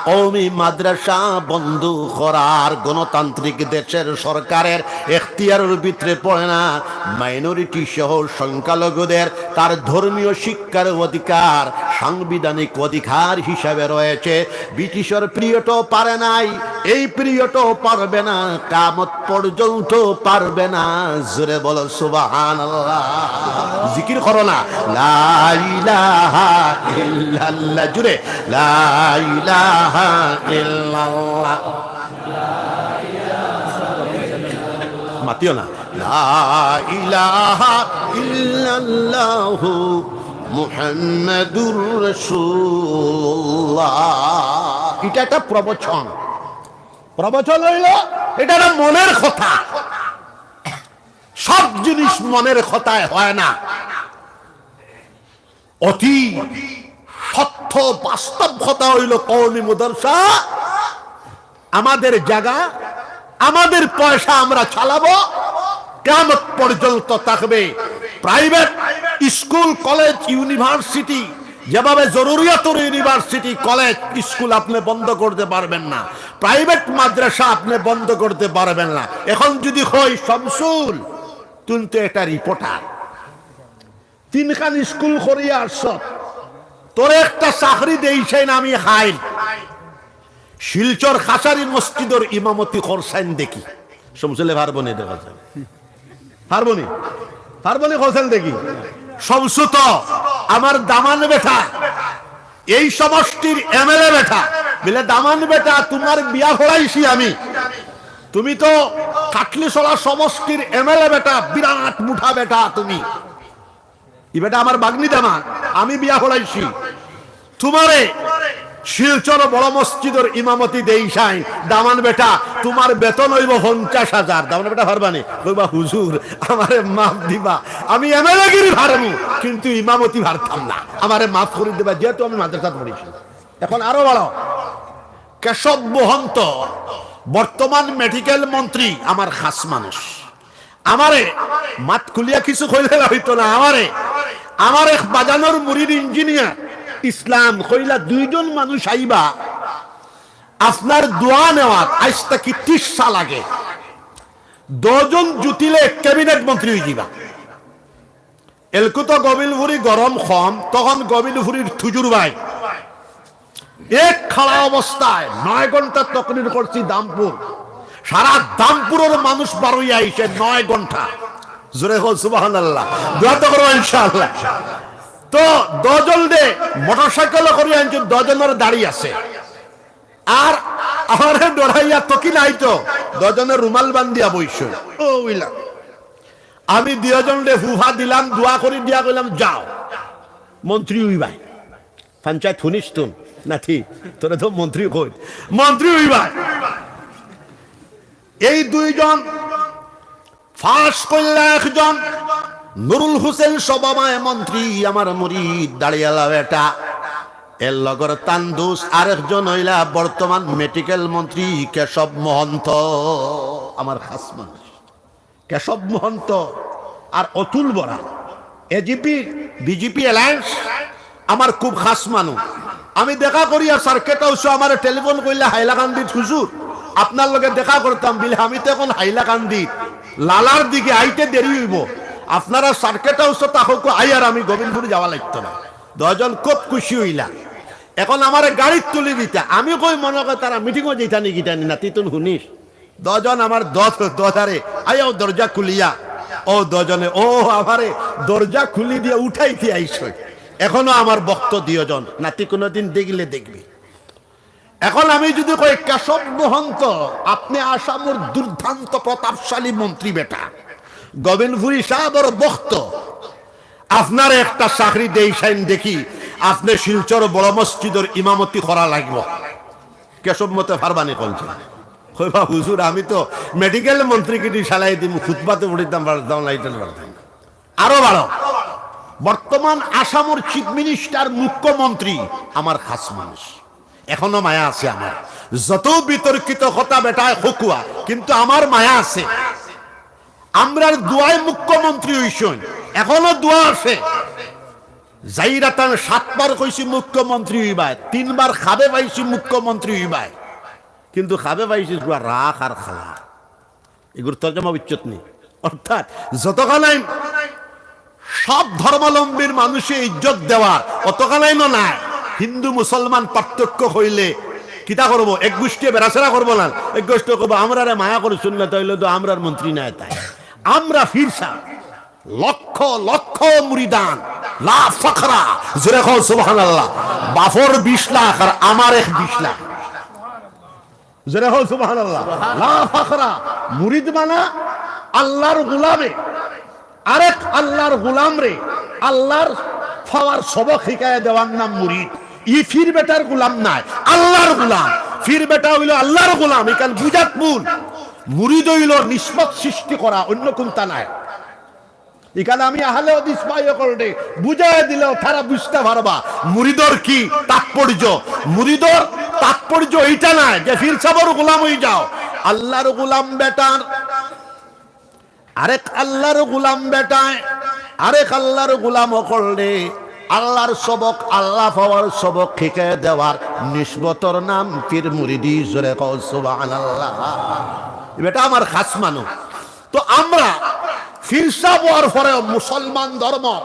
কওমি মাদ্রাসা বন্ধ করার গণতান্ত্রিক দেশের সরকারের এখতিয়ারর ভিতরে পড়ে না। মাইনরিটি সহ সংখ্যালঘুদের তার ধর্মীয় শিক্ষার অধিকার সাংবিধানিক অধিকার হিসাবে রয়েছে। ব্রিটিশর পিরিয়ডও পারে নাই, এই পিরিয়ডও পারবে না, কিয়ামত পর্যন্ত পারবে না। জোরে বলো সুবহানাল্লাহ। জিকির করো না, লা ইলাহা ইল্লাল্লাহ। জোরে, লা ইলাহা ইল্লাল্লাহ। মাতিও না। লা ইলাহা ইল্লাল্লাহু মুহাম্মাদুর রাসূলুল্লাহ। ইটা একটা প্রবচন। প্রবচন অইলো, ইটা একটা মনের কথা। সব জিনিস মনের কথায় হয় না। অতি সত্য বাস্তব কথা অইলো, কওমি মাদ্রাসা আমাদের জাগা, আমাদের পয়সা আমরা চালাবো, কিয়ামত পর্যন্ত থাকবে। প্রাইভেট স্কুল, কলেজ, ইউনিভার্সিটি, যেভাবে জরুরিয়াতুর ইউনিভার্সিটি, কলেজ, স্কুল আপনি বন্ধ করতে পারবেন না, প্রাইভেট মাদ্রাসা আপনি বন্ধ করতে পারবেন না। এখন যদি কই, "শামসুল, তুই তো একটা রিপোর্টার, তিনখান স্কুল করিয়া আসছত, তোরে একটা চাকরি দেইছাইন আমি হাইল, শিলচর কাছারি মসজিদর ইমামতি করছাইন দেখি।" শামসুলে পারবো নি? দেখা যায়, পারবো নি? পারবো নি? করছাইন দেখি। শামসু তো আমার দামান বেটা, এই সমষ্টির এমএলএ বেটা। বলে, "দামান বেটা, তুমার বিয়া পড়াইছি আমি, তুমি তো কাটলিছড়া সমষ্টির এমএলএ বেটা, বিরাট মুটা বেটা তুমি।" ই বেটা আমার ভাগনি দামান, আমি বিয়া পড়াইছি। তুমারে শিলচর বড় মসজিদর ইমামতি দেইছাইন, দামান বেটা, তুমার বেতন অইবো পঞ্চাশ হাজার। দামান বেটা পারবা নি? কইবা, "হুজুর, আমারে মাফ দিবা, আমি এমএলএগিরি পারমু, কিন্তু ইমামতি পারতাম না, আমারে মাফ করি দিবা, যেহেতু আমি মাদ্রাসাত পড়ছি।" এখন আরো বাড়াও। কেশব মহন্ত বর্তমান মেডিকেল মন্ত্রী, আমার খাস মানুষ। আমারে, মাত খুলিয়া কিছু কইলে না অইতো না, আমারে, আমার এক বাজানোর মুরিদ ইঞ্জিনিয়ার ইসলাম কইলা, "দুইজন মানুষ আইবা আপনার দোয়া নেওয়াত, আইজ থাকি ত্রিশ সাল আগে, দশজন জুটিলে ক্যাবিনেট মন্ত্রী অইযিবা।" এলকু তো গোবিন্দপুরি গরম কম, তখন গোবিন্দপুরির থুজুর ভাই এক খাড়া অবস্থায় নয় ঘন্টা তকরির করছি দামপুর। সারা দামপুরর মানুষ বারইয়া আইছে নয় ঘন্টা। জোরে কও সুবহানাল্লাহ। দোয়া তো করো ইনশাআল্লাহ। তো দশজনরে মোটরসাইকেল করি আনছে, দশজনর দাড়ি আছে। আর আমারে ডরাইয়া তকি নাই তো, দশজনে রুমাল বান্ধিয়া বইছে। ও উইলা। আমি দুইজনরে ফুফা দিলাম, দোয়া করি দিয়া কইলাম, "যাও, মন্ত্রী অইবায়।" পঞ্চায়েত হুনিস তুন? না ঠিক, তোরে তো মন্ত্রী কই, মন্ত্রী অইবায়। এই দুইজন পাস করলা একজন, নুরুল হোসেন সবামায় মন্ত্রী, আমার মুরিদ দাড়িয়ালা বেটা। এর লগর তান দুস আরেকজন অইলা বর্তমান মেডিকেল মন্ত্রী কেশব মহন্ত, আমার খাস মানুষ। কেশব মহন্ত আর অতুল বরা, এজিপি বিজেপি অ্যালায়েন্স, আমার খুব খাস মানুষ। আমি দেখা করিয়া সার্কিট হাউসো আমারে টেলিফোন করলা, "হাইলাকান্দিত হুজুর, আপনার লগে দেখা করতাম।" বিলে, "আমি তো এখন হাইলাকান্দিত, লালার দিকে আইতে দেরি অইবো, আপনারা সার্কিট হাউসো থাকউক্কা, আইয়ার আমি গোবিন্দপুরি যাওয়া লাগতো না।" দশজন খুব খুশি অইলা। এখন আমারে গাড়িত তুলি দিতা, আমি কই, "মনো কয় তারা মিটিংও যাইতা নি কিতা নি, না তিতুন হুনিস।" দশজন আমার দশ, দরজারে আইয়াও দরজা খুলিয়া, ও দশজনে, ও আমারে দরজা খুলি দিয়া উঠাইতে আইছে। এখনো আমার ভক্ত দুইজন, নাতি কোনোদিন দেখলে দেখবি। এখন আমি যদি কই, "কেশব মহন্ত, আপনি আসামর দুর্দান্ত প্রতাপশালী মন্ত্রী বেটা, গোবিন্দপুরি সাহেবর ভক্ত, আপনারে একটা চাকরি দেইছাইন দেখি, আপনি শিলচর বড় মসজিদর ইমামতি করা লাগবো।" কেশব মতে পারবা নি কইন? কইবা, "হুজুর, আমি তো মেডিকেল মন্ত্রী কিটি সালাই দিমু, খুতবাতে উঠিতাম পারতাম, লাইতাম পারতাম না।" আরো বাড়াও। বর্তমান আসামর চিফ মিনিস্টার, মুখ্যমন্ত্রী, আমার খাস মানুষ, এখনো মায়া আছে আমার। যত বিতর্কিত কথা বেটায় কউক্কা, কিন্তু আমার মায়া আছে। আমরার দোয়ায় মুখ্যমন্ত্রী অইছইন, এখনো দোয়া আছে। যাইরা তান সাতবার কইছি মুখ্যমন্ত্রী অইবায়, তিনবার খাবে পাইছি মুখ্যমন্ত্রী অইবায়, কিন্তু খাবে পাইছি পুরা রাখ আর খালা। এগুর তর্জমা বুঝছত নি? অর্থাৎ যতখানাই সব ধর্মাবলম্বীর মানুষে ইজ্জত দেওয়ার, অতখানাইনও নাই। হিন্দু মুসলমান পার্থক্য কইলে কিতা করবো? এক গোষ্ঠীয়ে বেড়াছেড়া করবো না, এক গোষ্ঠীয়ে কইবো, "আমরারে মায়া করছইন না, তাইলে তো আমরার মন্ত্রী নায় তাই, আমরা পীর সাব।" লক্ষ লক্ষ মুরিদান, লা ফখরা, জোরে কও সুবহানাল্লাহ। বাফর বিশ লাখ আর আমার এক বিশ লাখ। জোরে কও সুবহানাল্লাহ। লা ফখরা, মুরিদ মানা আল্লাহর গোলামে আরেক আল্লাহর গোলামরে আল্লাহর পাওয়ার সবক শিখাইয়া দেওয়ার নাম মুরিদ। ই পীর বেটার গোলাম নায়, আল্লাহর গোলাম। পীর বেটা অইলো আল্লাহর গোলাম, ইখান বুঝাত ভুল। মুরিদ অইলো নিসবত সৃষ্টি করা, অন্য কুন্তা নায়। ইখান আমি আহলে হাদিস ভাই অকলরে বুঝাইয়া দিলেও তারা বুঝতা পারবা মুরিদর কি তাৎপর্য। মুরিদর তাৎপর্য ইটা নায় যে পীর সাবর গোলাম অইযাও, আল্লার গোলাম বেটার আরেক আল্লার গোলাম বেটায় আরেক আল্লার গোলাম অকলরে আল্লার সবক, আল্লা পাওয়ার সবক শিখাইয়া দেওয়ার নিসবতর নাম পীর মুরিদি। জোরে কও সুবহানাল্লাহ। ই বেটা আমার খাছ মানুষ। তো আমরা পীর সাব অওয়ার পরেও মুসলমান ধর্ম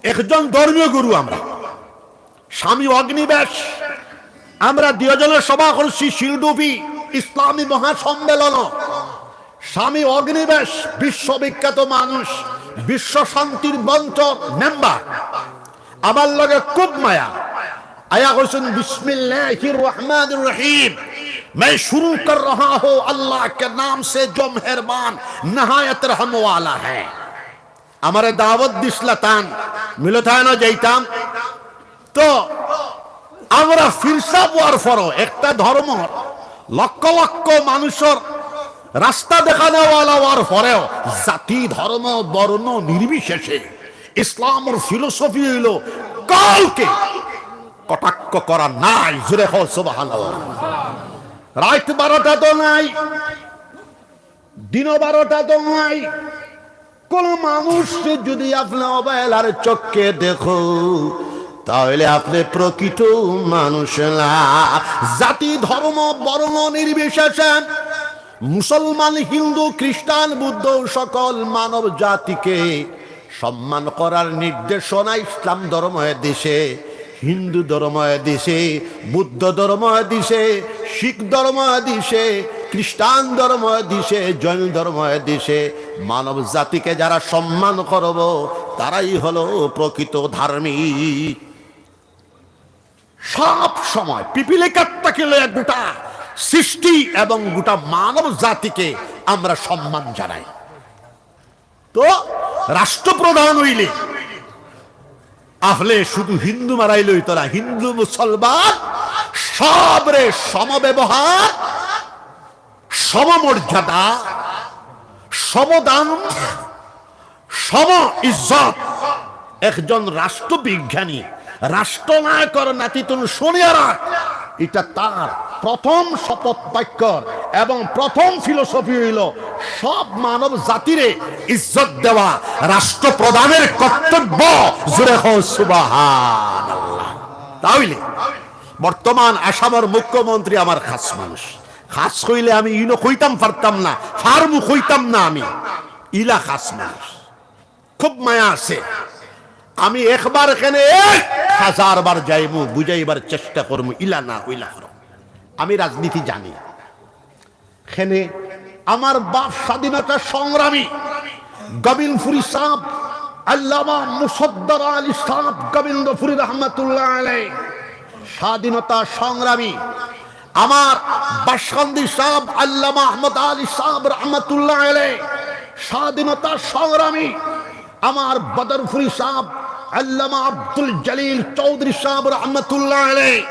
একজন ধর্মীয় গুরু আমরা। স্বামী অগ্নিবেশ, আমরা দুইজনে সভা করছি শিলডুবি ইসলামী মহাসম্মেলন। স্বামী অগ্নিবেশ বিশ্ববিখ্যাত মানুষ, বিশ্ব শান্তির মঞ্চ মেম্বার, আমার লগে খুব মায়া। আইয়া কইছইন, "বিসমিল্লাহির রহমানির রহিম, मैं शुरू कर रहा हूँ अल्लाह के नाम से जो मेहरबान नहायत रहम वाला है।" আমারে দাওয়াত দিছলা তান, মিলতায়নো যাইতাম। তো আমরা পীর সাব অওয়ার পরও একটা ধর্মর লক্ষ লক্ষ মানুষর রাস্তা দেখানেওয়ালা অওয়ার পরেও জাতি, ধর্ম, বর্ণ নির্বিশেষে ইসলামর ফিলোসফি অইলো কাউকে কটাক্ষ করা নাই। জোরে কও সুবহানাল্লাহ। রাইত বারোটা তো নাই, দিন বারোটা তো নাই। কোন মানুষরে যদি আপনে অবহেলার চক্ষে দেখো, তাহলে আপনে প্রকৃত মানুষ না। জাতি, ধর্ম, বর্ণ নির্বিশেষে মুসলমান, হিন্দু, খ্রিস্টান, বুদ্ধ, সকল মানব জাতিকে সম্মান করার নির্দেশনা ইসলাম ধর্মে দিছে, হিন্দু ধর্মে দিছে, বুদ্ধ ধর্মে দিছে, শিখ ধর্মে দিছে, খ্রিস্টান ধর্মে দিছে, জৈন ধর্মে দিছে। মানব জাতিকে যারা সম্মান করব, তারাই হলো প্রকৃত ধার্মিক। সব সময় পিপিলিকার থাকি লইয়া গোটা সৃষ্টি এবং গোটা মানব জাতিকে আমরা সম্মান জানাই। তো রাষ্ট্রপ্রধান অইলে আপনে শুধু হিন্দু মারাইলে অইতো না, হিন্দু মুসলমান সবরে সমব্যবহার, সমমর্যাদা, সমদান, সম ইজ্জত। একজন রাষ্ট্রবিজ্ঞানী রাষ্ট্রনায়কর নাতিতুন শুনিয়া রাখ, ইটা তার প্রথম শপথ বাক্যর এবং প্রথম ফিলোসফি অইলো সব মানব জাতিরে ইজ্জত দেওয়া রাষ্ট্রপ্রধানের কর্তব্য। জোরে কও সুবহানাল্লাহ। তাইলে বর্তমান আসামর মুখ্যমন্ত্রী আমার খাছ মানুষ। খাছ কইলে আমি ইনো কইতাম পারতাম না, ফার্মু কইতাম না আমি, ইলা খাছ মানুষ। খুব মায়া আছে। আমি একবার কেনে এক হাজার বার যাইমু, বুঝাইবার চেষ্টা করমু, ইলা না, ওইলা করো। আমি রাজনীতি জানি। কেনে আমার বাপ স্বাধীনতা সংগ্রামী গোবিন্দপুরী সাব, আল্লামা মুসদ্দর আলী সাব গোবিন্দপুরী রহমতুল্লাহ আলাই, স্বাধীনতা সংগ্রামী আমার বাসকান্দি সাব আল্লামা আহমদ আলী সাব রহমতুল্লাহ আলাই, স্বাধীনতা সংগ্রামী আমার বদরপুরী সাব আল্লামা আব্দুল জলিল চৌধুরী সাব রহমতুল্লাহ আলাই,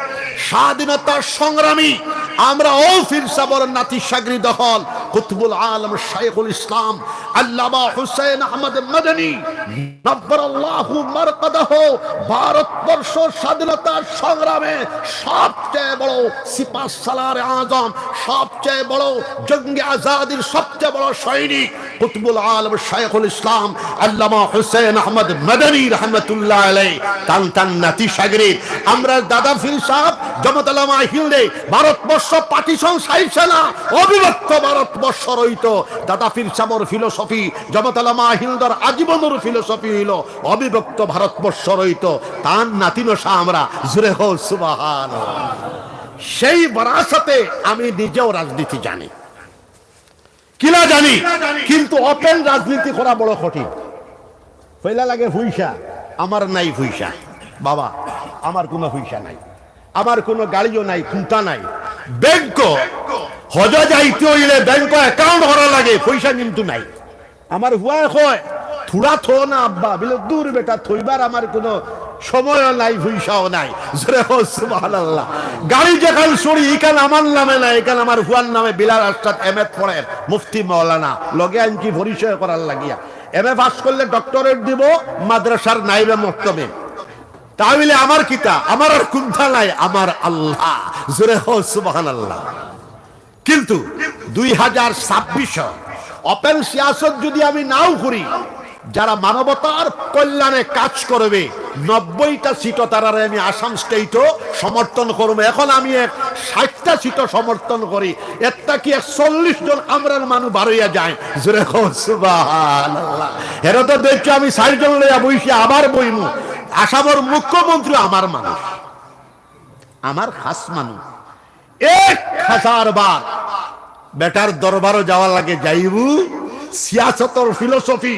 স্বাধীনতা সংগ্রামী আমরা অউ পীর সাবর নাতি শাগরিদ অকল কুতবুল আলম শাইখুল ইসলাম আল্লামা হুসেন আহমদ মদনী নব্বরাল্লাহু মারকাদাহু, ভারতবর্ষ স্বাধীনতা সংগ্রামে সবচেয়ে বড় সিপাহ সালার আজম, সবচেয়ে বড় জঙ্গি আজাদির সবচেয়ে বড় সৈনিক কুতবুল আলম শাইখুল ইসলাম আল্লামা হুসেন আহমদ মদনী রহমতুল্লাহ আলাই, তান তান নাতি শাগরিদ। আমরার দাদা পীর সাব জমাত উলামায়ে হিন্দে ভারতবর্ষ পার্টিশন চাইছে না, অবিভক্ত ভারতবর্ষ রইতো। দাদা পীর সাবর ফিলোসফি, জমাত উলামায়ে হিন্দর আজীবনর ফিলোসফি অইলো অবিভক্ত ভারতবর্ষ রইতো। তান নাতি নশা আমরা, জোরে কও সুবহানাল্লাহ। সেই বারাসাতে আমি নিজেও রাজনীতি জানি, কিলা জানি, কিন্তু ওপেন রাজনীতি করা বড় কঠিন। পয়লা লাগে পয়সা, আমার নাই পয়সা, বাবা, আমার কুনু পয়সা নাই, আমার কুনু গাড়িও নাই, কুন্তা নাই। ব্যাংকো হজ যাইতে অইলে ব্যাংকো অ্যাকাউন্ট করা লাগে, পয়সা কিন্তু নাই। আমার পুয়ায় কয়, "থুড়া থো না আব্বা।" বলে, "দূর বেটা, থইবার আমার কুনু সময়ও নাই, পয়সাও নাই।" জোরে কও সুবহানাল্লাহ। গাড়ি যেখান চড়ি, ইখান আমার নামে না, ইখান আমার পুয়ার নামে, বিলাল আরশাদ এম এ পড়ের, মুফতি মৌলানা, লগে আনছি পরিচয় করার লাগিয়া। এম এ পাস করলে ডক্টরেট দিব মাদ্রাসার নাইবে মুহতামিম। তা অইলে আমার কিতা? আমার আর কুন্তা নাই, আমার আল্লাহ। জোরে কও সুবহানাল্লাহ। কিন্তু দুই হাজার ছাব্বিশ ওপেন সিয়াসত যদি আমি নাও করি, যারা মানবতার কল্যাণে কাজ করবে, নব্বইটা সিটও তারারে আমি আসাম স্টেটও সমর্থন করবো। এখন আমি এক ষাটটা সিটও সমর্থন করি, এর থাকি একচল্লিশ জন আমরার মানুষ বারইয়া যায়। জোরে কও সুবহানাল্লাহ। এরা তো দেখছো আমি চারজন লইয়া বইছি, আবার বইমু। আসামর মুখ্যমন্ত্রী আমার মানুষ, আমার খাস মানুষ। এক হাজার বার বেটার দরবারও যাওয়া লাগে, যাইবু। সিয়াসতর ফিলোসফি,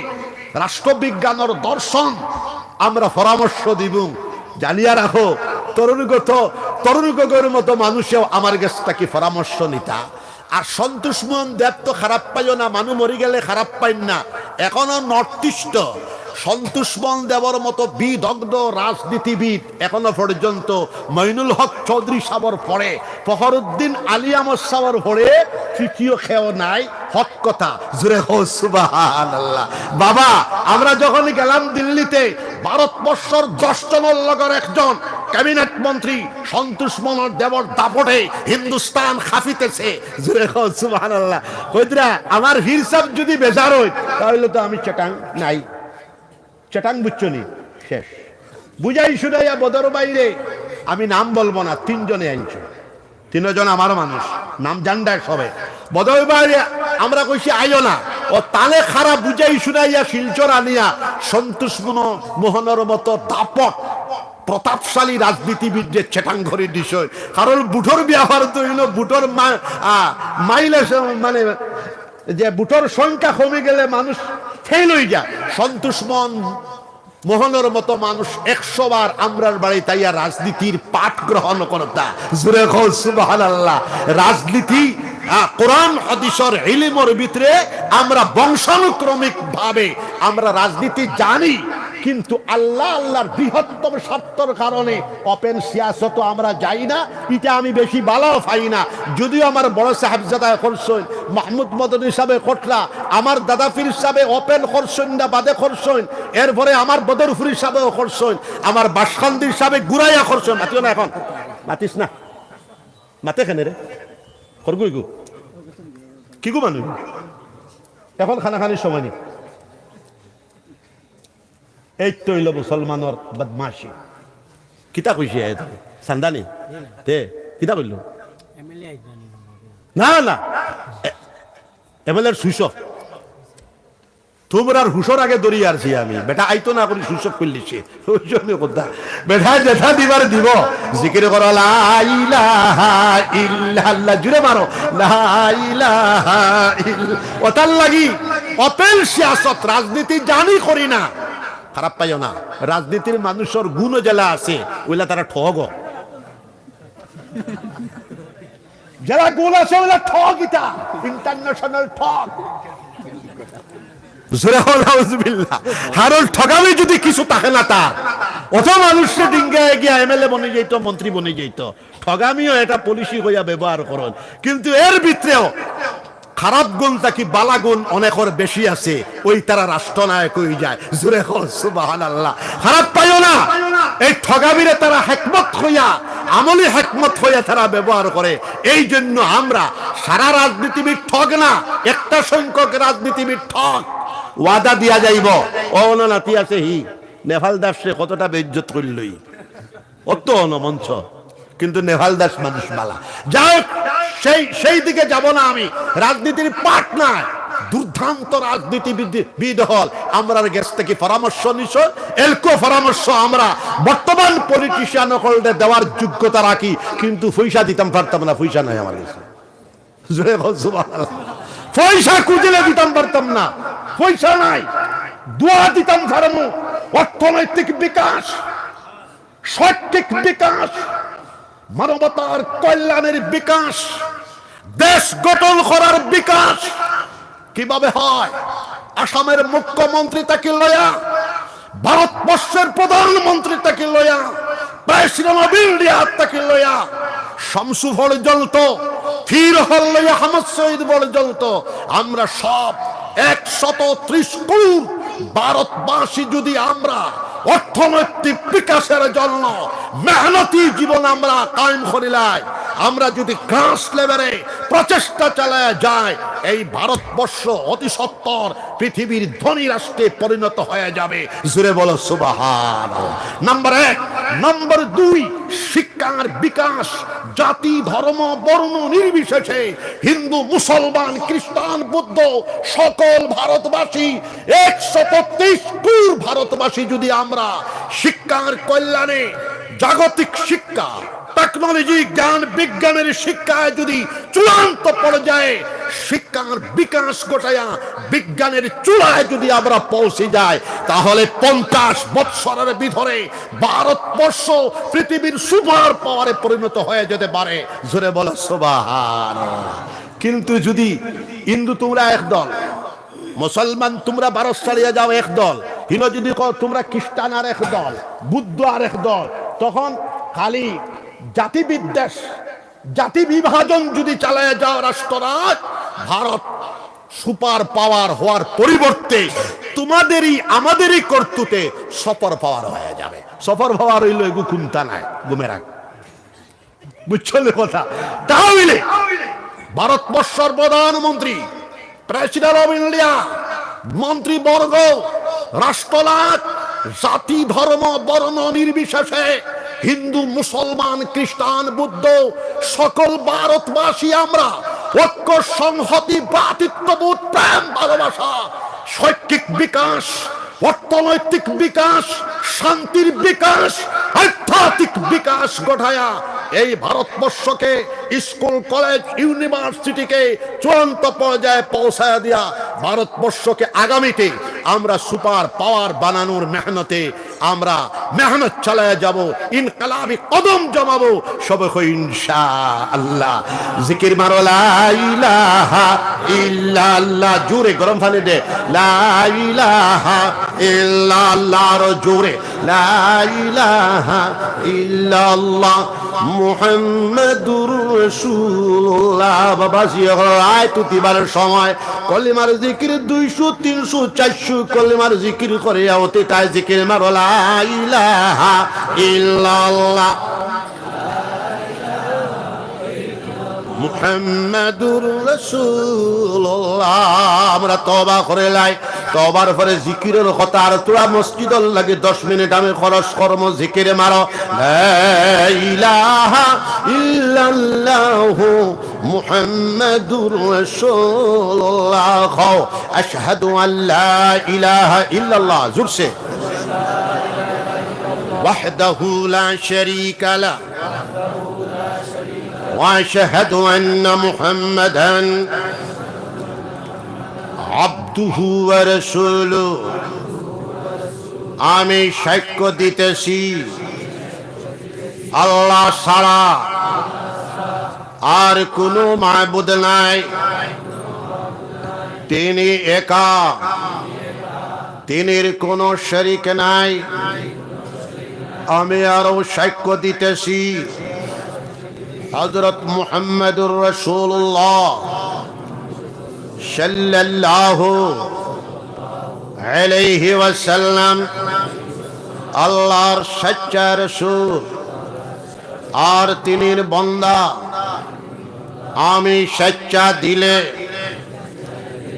রাষ্ট্রবিজ্ঞানর দর্শন আমরা পরামর্শ দিবু। জানিয়া রাখো, তরুণগত, তরুণগগর মতো মানুষেও আমার গেছ থাকি পরামর্শ নিতা। আর সন্তোষ মোহন দেব তো খারাপ পাইও না, মানুষ মরি গেলে খারাপ পাইন না, এখনো নর্থ ইস্ট সন্তোষ মোহন দেবর মতো বিদগ্ধ রাজনীতিবিদ এখনো পর্যন্ত মইনুল হক চৌধুরী সাবর পরে, ফখরুদ্দিন আলী আহমদ সাবর পরে তৃতীয় কেউ নাই। হক কথা, জোরে কও সুবহানাল্লাহ। বাবা, আমরা যখন গেলাম দিল্লিতে, ভারতবর্ষর দশ জনর লগর একজন ক্যাবিনেট মন্ত্রী সন্তোষ মোহন দেবর দাপটে হিন্দুস্তান কাঁপিতেছে। জোরে কও সুবহানাল্লাহ। কইতরা, আমার পীর সাব যদি বেজার অইন, তাইলে তো আমি চিটাং নাই। চিটাং বুঝছো নি? শেষ। বুঝাই শুনাইয়া বদর ভাইরে, আমি নাম বলবো না, তিনজনে আনছো, তিনজন আমার মানুষ, নাম জানডায় সবে। বদর ভাইরে আমরা কইছি আইও না, ও তালে খারা বুঝাই শুনাইয়া শিলচর আনিয়া সন্তোষ মোহন-, মোহনর মতো দাপট প্রতাপশালী রাজনীতিবিদরে চিটাং করি দিছে। কারণ ভোটর ব্যাপার তো অইলো, ভোটর মা-, আ, মাইলেজ, মানে যে ভোটর সংখ্যা কমি গেলে মানুষ ফেল অই যায়। সন্তোষ মোহন, মোহনর মতো মানুষ একশো বার আমরার বাড়িত আইয়া রাজনীতির পাঠ গ্রহণ করতা। জোরে কও সুবহানাল্লাহ। রাজনীতি, আ, কোরআন হাদিসর ইলিমর ভিতরে আমরা বংশানুক্রমিক ভাবে আমরা রাজনীতি জানি, কিন্তু আল্লাহ, আল্লাহর বৃহত্তম স্বার্থর কারণে ওপেন সিয়াসত আমরা যাই না। ইটা আমি বেশি ভালাও পাই না। যদিও আমার বড় সাহেবজাদায় করছইন, মাহমুদ মদনী সাবে করলা, আমার দাদা পীর সাবে ওপেন করছইন না, বাদে করছইন, এরপরে আমার বদরপুরি সাবেও করছইন, আমার বাসকান্দির সাবে ঘুরাইয়া করছইন। মাতিও না এখন, মাতিস না, মাতে কেনে রে? করগুই গো, কি গো মানুষ? এখন খানাখানির সময় নেই। এই তো অইলো মুসলমানর বদমাশি। কিতা কইছে এ তো? চান্দা নি? তে, কিতা কইলো? না, না। এ-, এমএলএর সুইচ অফ। তোমরার হুশর আগে ধরি আরছি আমি। বেটা আইতো না করি সুইচ অফ করিলিছে। ওই জন্য কথা। বেটা যেটা দিবার দিব। জিকির করো, লা ইলাহা ইল্লাল্লাহ। জুরে মারো। লা ইলাহা ইল্লা-, ওটার লাগি ওপেন সিয়াসত, রাজনীতি জানি করি না। খারাপ পাইও না, রাজনীতির মানুষর গুণও যেলা আছে, ওইলা তারা ঠগও। যেলা গুণ আছে, ওইলা ঠগ, ইটা ইন্টারন্যাশনাল ঠগ। জোরে কও নাউজুবিল্লাহ। কারণ ঠগামি যদি কিছু থাকে না তার, অত মানুষরে ডিঙ্গায় গিয়া এমএলএ বনি যাইতো, মন্ত্রী বনি যাইতো। ঠগামিও এটা পলিসি হইয়া ব্যবহার করইন, কিন্তু এর ভিতরেও খারাপ গুণ থাকি বালা গুণ অনেকর বেশি আছে, ওই তারা রাষ্ট্রনায়ক অই যায়। জোরে কও সুবহানাল্লাহ। খারাপ পাইও না, এই ঠগামিরে তারা হেকমত হইয়া, আমলি হেকমত হইয়া তারা ব্যবহার করে। এই জন্য আমরা সারা রাজনীতিবিদ ঠগ না, একটা সংখ্যক রাজনীতিবিদ ঠগ। ওয়াদা দিয়া যাইব, ও না নাতি আছে হি, নেপাল দাসরে কতটা বেইজ্জত করিলই। অত অনমঞ্চ, কিন্তু নেপাল দাস মানুষ বালা। যাই হোক, সেই, সেই দিকে যাব না আমি। রাজনীতির পাঠ নাই, দুর্দান্ত রাজনীতিবিদ, বিদ হল। আমরার গেছ থাকি পরামর্শ নিছ, এলকো পরামর্শ আমরা বর্তমান পলিটিশিয়ান হকলরে দেওয়ার যোগ্যতা রাখি, কিন্তু পয়সা দিতাম পারতাম না, পয়সা নাই আমার গেছে। জোরে কও সুবহানাল্লাহ। পয়সা খুঁজলে দিতাম পারতাম না, পয়সা নাই। দোয়া দিতাম পারমু, অর্থনৈতিক বিকাশ, শৈক্ষিক বিকাশ, মানবতার কল্যাণের বিকাশ, দেশ গঠন করার বিকাশ। কিভাবে হয়? আসামের মুখ্যমন্ত্রী থাকি লয়া, ভারতবর্ষের প্রধানমন্ত্রী থাকি লয়া, প্রেসিডেন্ট অফ ইন্ডিয়া থাকি লয়া, শামসু পর্যন্ত, পীর হল লয়া আহমদ শহীদ পর্যন্ত, আমরা সব একশত ত্রিশ কোটি ভারতবাসী যদি আমরা অর্থনৈতিক বিকাশের জন্য মেহনতি জীবন আমরা কায়েম করিলাই, আমরা যদি গ্রাস লেভেলে প্রচেষ্টা চালায় যায়, এই ভারতবর্ষ অতি সত্বর পৃথিবীর ধনী রাষ্ট্রে পরিণত হয়ে যাবে। জোরে বলো সুবহান। নাম্বার এক। নাম্বার দুই, শিক্ষার বিকাশ। জাতি, ধর্ম, বর্ণ নির্বিশেষে হিন্দু, মুসলমান, খ্রিস্টান, বৌদ্ধ, সকল ভারতবাসী, একশত তেইশ কোটি ভারতবাসী যদি আমরা শিক্ষার কল্যাণে, জাগতিক শিক্ষা, টেকনোলজি, জ্ঞান বিজ্ঞানের শিক্ষায় যদি চূড়ান্ত পর্যায়ে শিক্ষার বিকাশ ঘটাইয়া বিজ্ঞানের চূড়ায় যদি আমরা পৌঁছে যাই, তাহলে পঞ্চাশ বৎসরের ভিতরে ভারতবর্ষ পৃথিবীর সুপার পাওয়ারে পরিণত হয়ে যেতে পারে। জোরে বলো সুবহান। কিন্তু যদি হিন্দু তোমরা এক দল, মুসলমান তোমরা ভারত ছাড়িয়া যাও এক দল, হিনো যদি কও তোমরা খ্রিস্টান আর এক দল, বুদ্ধ আর এক দল, তখন খালি জাতি বিদ্বেষ, জাতি বিভাজন যদি চালায় যাও রাষ্ট্ররাজ, ভারত সুপার পাওয়ার হওয়ার পরিবর্তে তোমাদেরই আমাদেরই কর্তৃত্বে সুপার পাওয়ার হয়ে যাবে। সুপার পাওয়ার হইল এগু কুন্তা নাই, ঘুমে রাখ, বুঝছো নি কথা? তাহলে ভারতবর্ষর প্রধানমন্ত্রী, প্রেসিডেন্ট অফ ইন্ডিয়া, মন্ত্রীবর্গ, রাষ্ট্ররাজ, জাতি, ধর্ম, বর্ণ নির্বিশেষে হিন্দু, মুসলমান, খ্রিস্টান, বৌদ্ধ, সকল ভারতবাসী আমরা ঐক্য, সংহতি, ভ্রাতৃত্ববোধ, প্রেম, ভালোবাসা, শৈক্ষিক বিকাশ, অর্থনৈতিক বিকাশ, শান্তির বিকাশ, আধ্যাত্মিক বিকাশ ঘটায়া এই ভারতবর্ষকে স্কুল, কলেজ, ইউনিভার্সিটিকে চূড়ান্ত পর্যায়ে পৌঁছায় দিয়া ভারতবর্ষকে আগামীতে আমরা সুপার পাওয়ার বানানোর মেহনতে আমরা মেহনত চালায় যাব, ইনকালাবি কদম জমাবো, সবে কই ইনশাআল্লাহ। জিকির মারো লা ইলাহা ইল্লাল্লাহ, জোরে গরম পানি দে, লা ইলাহা ইল্লাল্লাহ, আরো জোরে, লা ইলাহা ইল্লাল্লাহ মুহাম্মাদুর রাসূলুল্লাহ। বাবা জি, আয়াত তুতিবার সময় কলিমার জিকির দুইশো, তিনশো, চারশো কলিমার জিকির করে আওতে তাই জিকির মারো, লা ইলাহা ইল্লাল্লাহ মুহাম্মাদুর রাসূলুল্লাহ। আমরা তওবা করে লাই, তওবার পরে জিকিরের কথা, আর তোরা মসজিদর লাগি দশ মিনিট আমি খরচ করমু, জিকিরে মারো, লা ইলাহা ইল্লাল্লাহু মুহাম্মাদুর রাসূলুল্লাহ। কও, আশহাদু আল্লা ইলাহা ইল্লাল্লাহ, জোরসে। ওয়াহদাহু লা শারীকা লা, ওয়া আশহাদু আন্না মুহাম্মাদান আবদুহু ওয়া রাসূলুহু। আমি সাক্ষ্য দিতেছি আল্লাহ ছাড়া আর কোনো মাবুদ নাই, তিনি একা, তিনির কোনো শরিক নাই। আমি আরো সাক্ষ্য দিতেছি হযরত মুহাম্মাদুর রাসূলুল্লাহ সাল্লাল্লাহু আলাইহি ওয়াসাল্লাম আল্লাহর সচ্চা রাসূল, আর তিনির বান্দা। আমি সচ্চা দিলে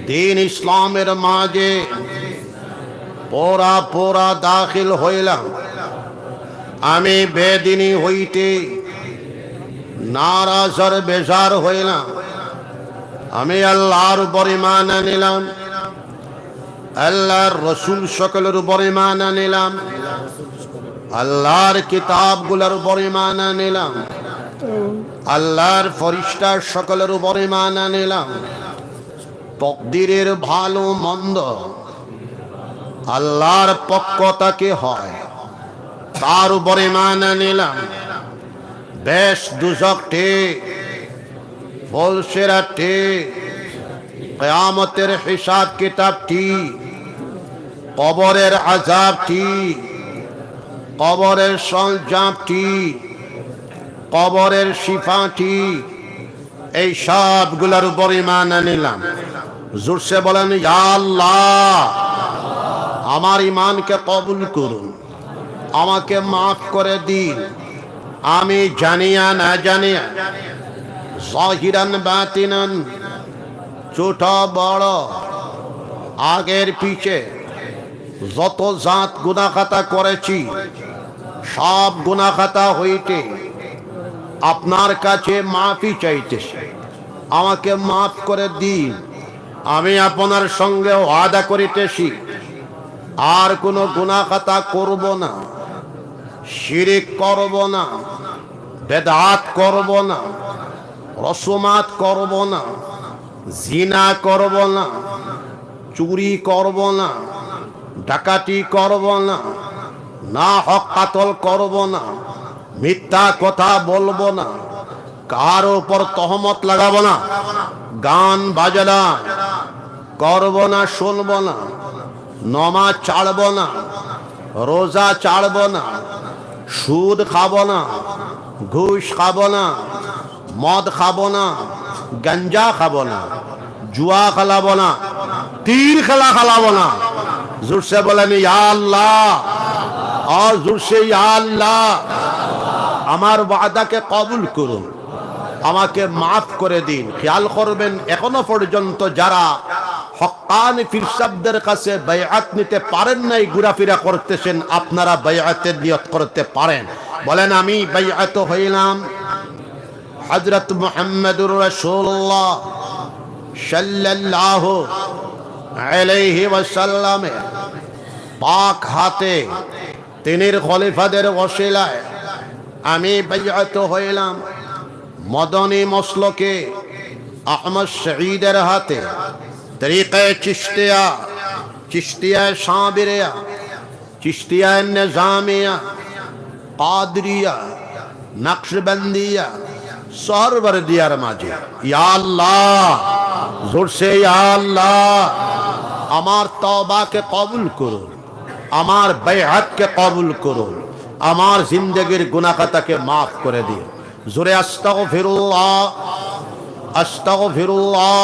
দ্বীন ইসলামের মাঝে পুরা পুরা দাখিল হইলাম। আমি বেদিনী হইতে নারাজ আর বেজার হইলাম। আমি আল্লাহর উপর ঈমান আনিলাম, আল্লাহর রসুল সকলের উপর ঈমান আনিলাম, আল্লাহর কিতাবগুলোর উপর ঈমান আনিলাম, আল্লাহর ফিরিস্তা সকলের উপর ঈমান আনিলাম। তকদিরের ভালো মন্দ আল্লাহর পক্ষ থেকে হয়, তার উপর ঈমান আনিলাম। বেহেশত দুজখ ঠিক, ফুলসিরাত ঠিক, কিয়ামতের হিসাব কিতাব ঠিক, কবরের আযাব ঠিক, কবরের সরঞ্জাম ঠিক, কবরের শিফা ঠিক, এই সবগুলোর উপর ঈমান আনিলাম। জোরসে বলেন, ইয়া আল্লাহ। আমার ইমানকে কবুল করুন, আমাকে মাফ করে দিন। আমি জানিয়া না জানিয়া, জাহিরান বাতিনান, ছোট বড়, আগের পিছে যত জাত গুনাখাতা করেছি, সব গুনাখাতা হইতে আপনার কাছে মাফি চাইতেছি, আমাকে মাফ করে দিন। আমি আপনার সঙ্গে ওয়াদা করিতেছি, আর কোনো গুনাখাতা করব না, শিরিক করব না, বেদাত করব না, রসুমাত করব না, জিনা করব না, চুরি করব না, ডাকাতি করব না, না হক কাতল করব না, মিথ্যা কথা বলবো না, কারো উপর তহমত লাগাবো না, গান বাজনা করবো না, শুনবো না, নমাজ ছাড়বো না, রোজা ছাড়বো না, সুদ খাবো না, ঘুষ খাবো না, মদ খাবো না, গাঞ্জা খাবো না, জুয়া খেলাবো না, তীর খেলা খেলাবো না। জোরসে বলেন, ইয়া আল্লাহ। আর জোরসে, ইয়া আল্লাহ, আমার ওয়াদাকে কবুল করুন, আমাকে মাফ করে দিন। খেয়াল করবেন, এখনো পর্যন্ত যারা হক্কানি পীর সাহেবদের কাছে বায়াত নিতে পারেন নাই, ঘোরাফেরা করতেছেন, আপনারা বায়াতের নিয়ত করতে পারেন। বলেন, আমি বায়াত হইলাম হযরত মুহাম্মদুর রাসূলুল্লাহ সাল্লাল্লাহু আলাইহি ওয়াসাল্লামের পাক হাতে, তিনির খলিফাদের ওসিলায় আমি বাইআত হইলাম মদনী মসলকে আহমদ শহীদের হাতে, তরিকায়ে চিশতিয়া, চিশতিয়ায়ে সাবিরিয়া, চিশতিয়ায়ে নিজামিয়া, কাদরিয়া, নকশবন্দিয়া, সোহরাওয়ার্দিয়ার মাঝে। ইয়া আল্লাহ, জোরসে ইয়া আল্লাহ, আমার তওবাকে কবুল করুন, আমার বাইআতকে কবুল করুন, আমার জিন্দেগির গুনাখাতাকে মাফ করে দিন। জোরে আস্তাগফিরুল্লাহ, আস্তাগফিরুল্লাহ,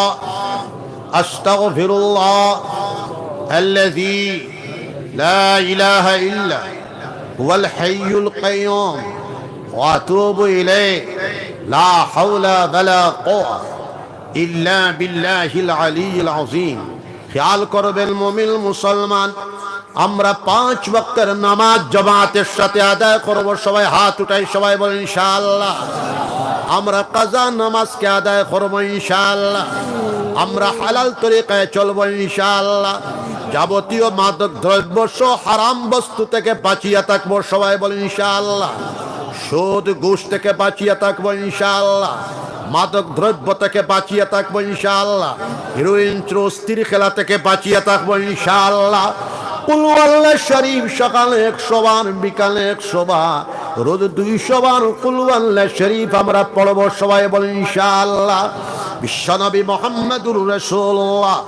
আস্তাগফিরুল্লাহ। আল্লাযী লা ইলাহা ইল্লা হুয়াল হাইয়ুল কাইয়্যুম ওয়া আতুবু ইলাইহি। লা হাওলা ওয়ালা কুওয়াতা ইল্লা বিল্লাহিল আলিয়্যিল আযীম। খেয়াল করবেন, মুমিন মুসলমান, আমরা পাঁচ ওয়াক্তের নামাজ জামাতের সাথে আদায় করব। সবাই হাত উঠাই, সবাই বলেন, ইনশাআল্লাহ। আমরা কাজা নামাজকে আদায় করব, ইনশাআল্লাহ। আমরা হালাল তরিকায় চলব, ইনশাআল্লাহ। যাবতীয় মাদক দ্রব্য সহ হারাম বস্তু থেকে বাঁচিয়া থাকবো, সবাই বলেন, ইনশাআল্লাহ। সুদ ঘুষ থেকে বাঁচিয়া থাকবো, ইনশাআল্লাহ। মাদক দ্রব্য থেকে বাঁচিয়া থাকবো, ইনশাআল্লাহ। হিরোইন, চুরুস, তীর খেলা থেকে বাঁচিয়া থাকবো, ইনশাআল্লাহ। কুল হু আল্লাহ শরীফ সকালে একশো বার, বিকালে একশো বার, রোজ দুইশো বার কুল হু আল্লাহ শরীফ আমরা পড়বো, সবাই বলেন, ইনশাআল্লাহ। বিশ্বনবী মুহাম্মদুর রাসূলুল্লাহ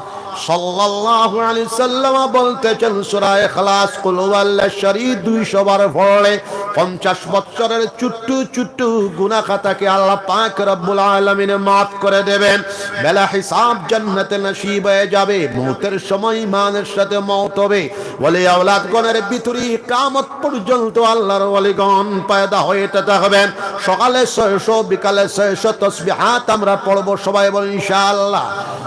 সাল্লাল্লাহু আলাইহি সাল্লাম বলতেছেন, সূরা ইখলাস, কুল হু আল্লাহ শরীফ দুইশো বার পড়লে পঞ্চাশ বছরের ছোট্ট ছোট্ট গুনাহ খাতাকে আল্লাহ পাক রব্বুল আলামিন মাফ করে দেবেন। বেলা হিসাব জান্নাতে নসিব হয়ে যাবে। মউতের সময় ইমানের সাথে মউত হবে। ওলি আওলাদগণের ভিতরে কিয়ামত পর্যন্ত আল্লাহর ওলিগণ পয়দা হইতে থাকবেন। সকালে ছয়শো, বিকালে ছয়শো তসবিহাত আমরা পড়বো, সবাই বলেন ইনশাআল্লাহ।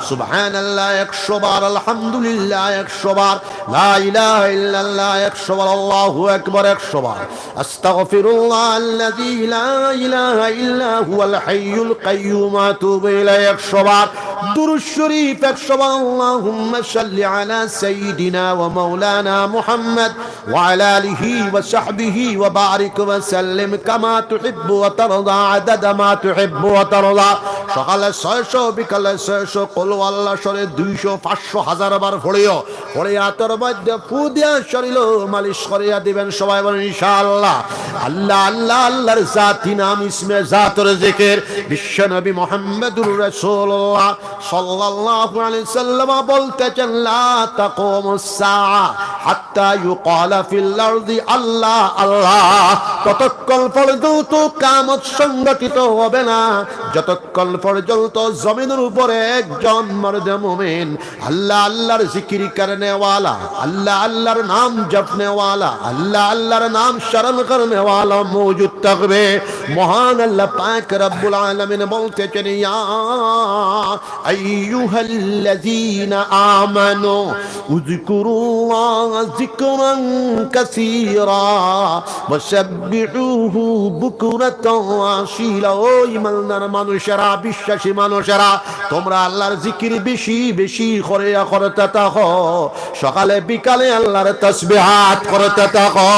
সুবহানাল্লাহ একশো বার, আলহামদুলিল্লাহ একশো বার, লা ইলাহা ইল্লাল্লাহ একশো বার, আল্লাহু আকবার একশো বার, আস্তাগফিরুল্লাহ আল্লাযী লা ইলাহা ইল্লা হুয়াল হাইয়ুল কাইয়্যুম ওয়া আতুবু ইলাইহি একশো বার, দুরূদ শরীফ একশো বার, আল্লাহুম্মা সাল্লি আলা সাইয়্যিদিনা ওয়া মাওলানা মুহাম্মদ ওয়া আলা আলিহি ওয়া সাহবিহি ওয়া বারিক ওয়া সাল্লিম কামা তুহিব্বু ওয়া তারদা আদাদা মা তুহিব্বু ওয়া তারদা। সকালে ছয়শো, বিকালে ছয়শো, কুল হু আল্লাহ শরীফ দুইশো, পাঁচশো, হাজার বার পড়িও। পড়ে আতর মধ্যে ফু দিয়া শরীল মালিশ করিয়া দিবেন, সবাই বলেন ইনশাআল্লাহ। আল্লাহ, আল্লাহ, আল্লাহর জাতি নাম, ইসমে জাতর জিকির, বিশ্বনবী মুহাম্মদুর রাসূলুল্লাহ সাল্লাল্লাহু আলাইহি সাল্লাম বলতেছেন, লা তাকুমুস সাআ হাত্তা ইউকালা ফিল আরদি আল্লাহ আল্লাহ। ততক্ষণ পর্যন্ত কিয়ামত সংঘটিত হবে না, যতক্ষণ পর্যন্ত জমিনের উপরে একজন মর্দে মুমিন আল্লাহ আল্লাহর জিকির করনেওয়ালা, আল্লাহ আল্লাহর নাম জপনেওয়ালা, আল্লাহ আল্লাহর নাম স্মরণ করনেওয়ালা মওজুদ থাকবে, মহান আল্লাহ পাক রব্বুল আলামিন বলতেছেন, ইয়া আইয়ুহাল্লাযীনা আমানু উযকুরুল্লাহা যিকরান কাসীরা ওয়াসাব্বিহুহু বুকরাতাও ওয়া আসীলা। ও ইমানদার মানুষেরা, বিশ্বাসী মানুষেরা, তোমরা আল্লাহর জিকির বেশি বেশি করে করতে থাকো, সকালে বিকালে আল্লাহর তাসবিহাত করতে থাকো।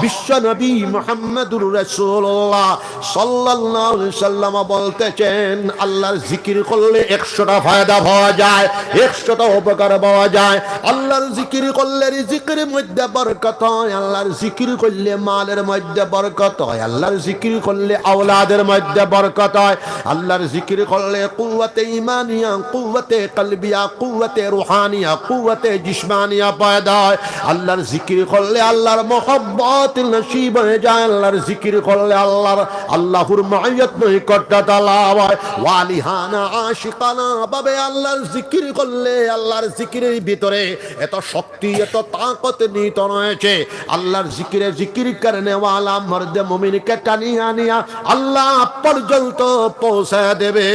বিশ্বনবী মুহাম্মদুর রাসূলুল্লাহ সাল্লাল্লাহু আলাইহি সাল্লাম বলতেছেন, আল্লাহর জিকির করলে একশোটা ফায়দা পাওয়া যায়, একশোটা উপকার পাওয়া যায়। আল্লাহর জিকির করলে রিজিকের মধ্যে বরকত হয়, আল্লাহর জিকির করলে মালের মধ্যে বরকত হয়, আল্লাহর জিকির করলে আওলাদের মধ্যে বরকত হয়, আল্লাহর জিকির করলে কুওয়াতে ইমানিয়া, কুওয়াতে কলবিয়া, কুওয়াতে রুহানিয়া, কুওয়াতে জিসমানিয়া পয়দা হয়। আল্লাহর জিকির করলে আল্লাহর মহব্বত নসিব হয়ে যায়। আল্লাহর জিকির করলে আল্লাহর, আল্লাহর মাইয়াত নৈকট্যতা লাভ হয়। ওয়ালিহানা আশিকানা ভাবে আল্লাহর জিকির করলে আল্লাহর জিকিরের ভিতরে এত শক্তি, এত তাকত নিহিত রয়েছে। আল্লাহর জিকিরে জিকির করনেওয়ালা মর্দে মুমিনকে টানিয়া আনিয়া আল্লাহ পর্যন্ত পৌঁছায় দেবে।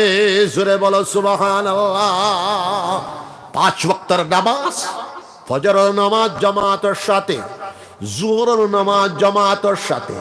জোরে বলো সুবহানাল্লাহ। পাঁচ ওয়াক্তর নামাজ, ফজরর নামাজ জামাতর সাথে, জোহরর নামাজ জামাতর সাথে,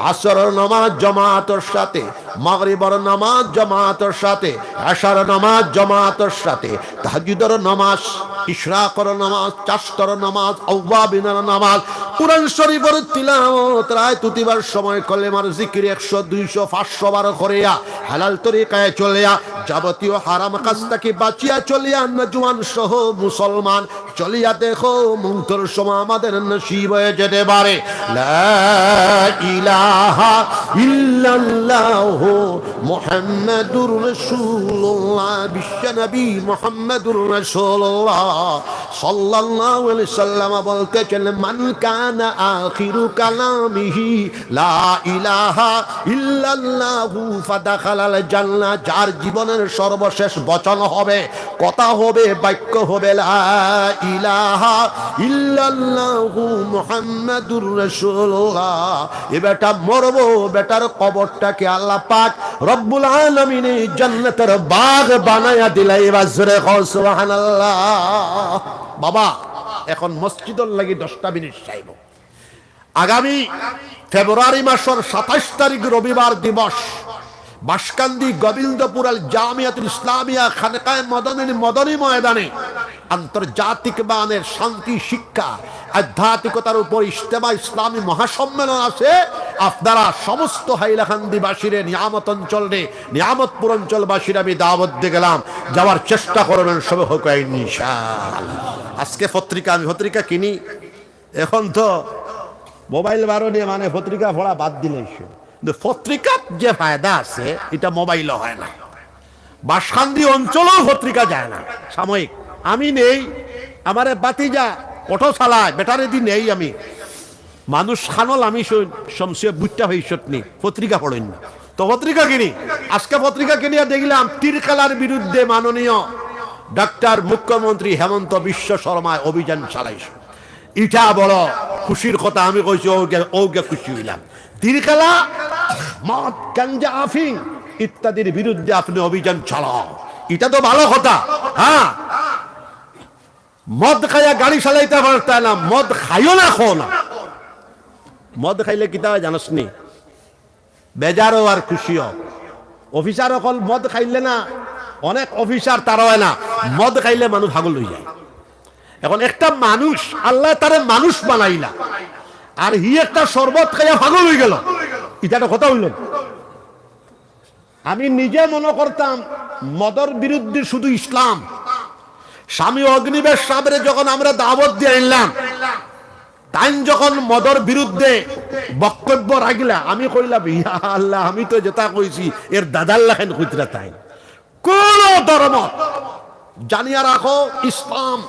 আসরর নামাজ জামাতর সাথে, মাগরিবর নামাজ জামাতর সাথে, এশার নামাজ জামাতর সাথে, তাহাজ্জুদর নামাজ, ইশরাকর নামাজ, চাস্তর নামাজ, আওয়াবিনর নামাজ, কোরআন শরীফর তিলাওয়াত, রাইত উঠিবার সময় কলেমার জিকির একশো, দুইশো, পাঁচশো বার করিয়া হালাল তরিকায় চলিয়া, যাবতীয় হারাম কাজ থাকি বাঁচিয়া চলিয়া, নওজোয়ান সহ মুসলমান চলিয়া দেখো, মৌতর সময় আমাদের নসিব হয়ে যেতে পারে লা ইলাহা ইল্লাল্লাহু মুহাম্মাদুর রাসূলুল্লাহ, বিশ্বনবী মুহাম্মাদুর রাসূলুল্লাহ সাল্লাল্লাহু আলাইহি সাল্লাম বলতেছেন, মান কানা আখিরু কালামিহি লা ইলাহা ইল্লাল্লাহু ফাদাখালাল জান্নাহ, যার জীবনের সর্বশেষ বচন হবে, কথা হবে, বাক্য হবে, লা ইলাহা ইল্লাল্লাহু মুহাম্মাদুর রাসূলুল্লাহ। এ বেটা মরবো, বেটার কবরটাকে আল্লাহ পাক রব্বুল আলামিন এই জান্নাতের বাগ বানায়া দিলা। এবার জোরে কও সুবহানাল্লাহ। বাবা, এখন মসজিদর লাগি দশটা মিনিট চাইব। আগামী ফেব্রুয়ারি মাসর সাতাইশ তারিখ রবিবার দিবস, বাঁশকান্দি গোবিন্দপুর আল জামিয়াতুল ইসলামিয়া খানকায়ে মদনী, মদনী ময়দানে আন্তর্জাতিক মানের শান্তি শিক্ষা, আধ্যাত্মিকতার উপর ইজতেমা ইসলামী মহাসম্মেলন আছে। আপনারা সমস্ত হাইলাকান্দিবাসীরে, নিয়ামত অঞ্চলরে, নিয়ামতপুর অঞ্চলবাসীরে আমি দাওয়াত দিয়ে গেলাম, যাওয়ার চেষ্টা করবেন সবে হোক ইনশাআল্লাহ। আজকে পত্রিকা, আমি পত্রিকা কিনি, এখন তো মোবাইল বারো নিয়ে মানে পত্রিকা পড়া বাদ দিলে, কিন্তু পত্রিকাত যে ফায়দা আছে, এটা মোবাইলও হয় না। বাঁশকান্দি অঞ্চলেও পত্রিকা যায় না। সাময়িক আমি নেই, আমারে বাতিজা অটো চালায়, বেটারে দি নেই আমি। মানুষ খানল আমি শমসিয়া বুট্টা হইছত নি, পত্রিকা পড়েন না। তো পত্রিকা কিনি, আজকে পত্রিকা কিনিয়া দেখলাম তীর খেলার বিরুদ্ধে মাননীয় ডাক্তার মুখ্যমন্ত্রী হেমন্ত বিশ্ব শর্মায় অভিযান চালাইছে। ইটা বড় খুশির কথা। আমি কইছি, "ও গে, ও গে খুশি হইলাম।" তীর খেলা, মদ, গাঞ্জা, আফিং ইত্যাদির বিরুদ্ধে আপনি অভিযান চালাও, এটা তো ভালো কথা। হ্যাঁ, মদ খাইয়া গাড়ি চালাইতে পারতে না, মদ খাইও না, খাও না। মদ খাইলে কিতা হয় জানোস নি? বেজারও আর খুশিও। অফিসার অকল মদ খাইলে না, অনেক অফিসার তারা হয় না, মদ খাইলে মানুষ পাগল হয়ে যায়। এখন একটা মানুষ, আল্লাহ তারে মানুষ বানাইলা, আর হি একটা শরবত খাইয়া পাগল হয়ে গেল, এটা একটা কথা হইল না? আমি নিজে মনে করতাম মদর বিরুদ্ধে শুধু ইসলাম। স্বামী অগ্নিবেশ সাহেবরে যখন আমরা দাওয়াত দিয়ে আনলাম, তাইন যখন মদর বিরুদ্ধে বক্তব্য রাখলা, আমি কইলাম, "ইয়া আল্লাহ, আমি তো যেটা কইছি, এর দাদার লাখান কইতরা তাই।" কোন ধর্ম, জানিয়া রাখো, ইসলাম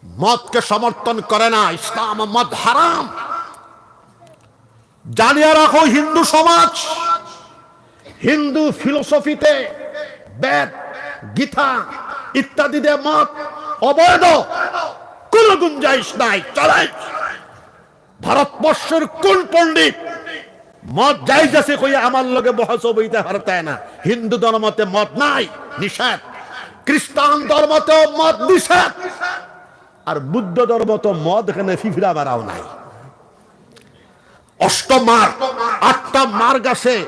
মদকে সমর্থন করে না, ইসলাম মদ হারাম। জানিয়া রাখো, হিন্দু সমাজ, হিন্দু ফিলোসফিতে বেদ, গীতা ইত্যাদিতে মদ অবৈধ, কোনো গুঞ্জাইশ নাই। চ্যালেঞ্জ। ভারতবর্ষর কোন পণ্ডিত মদ জায়েজ আছে কইয়া আমার লগে বহস বইতে পারতে না? হিন্দু ধর্মতে মদ নাই, নিষেধ। খ্রিস্টান ধর্মতেও মদ নিষেধ। আর বুদ্ধ ধর্ম তো মদ, এখানে ফিফড়া বাড়াও নাই। অষ্ট মার্গ, আটটা মার্গ আছে,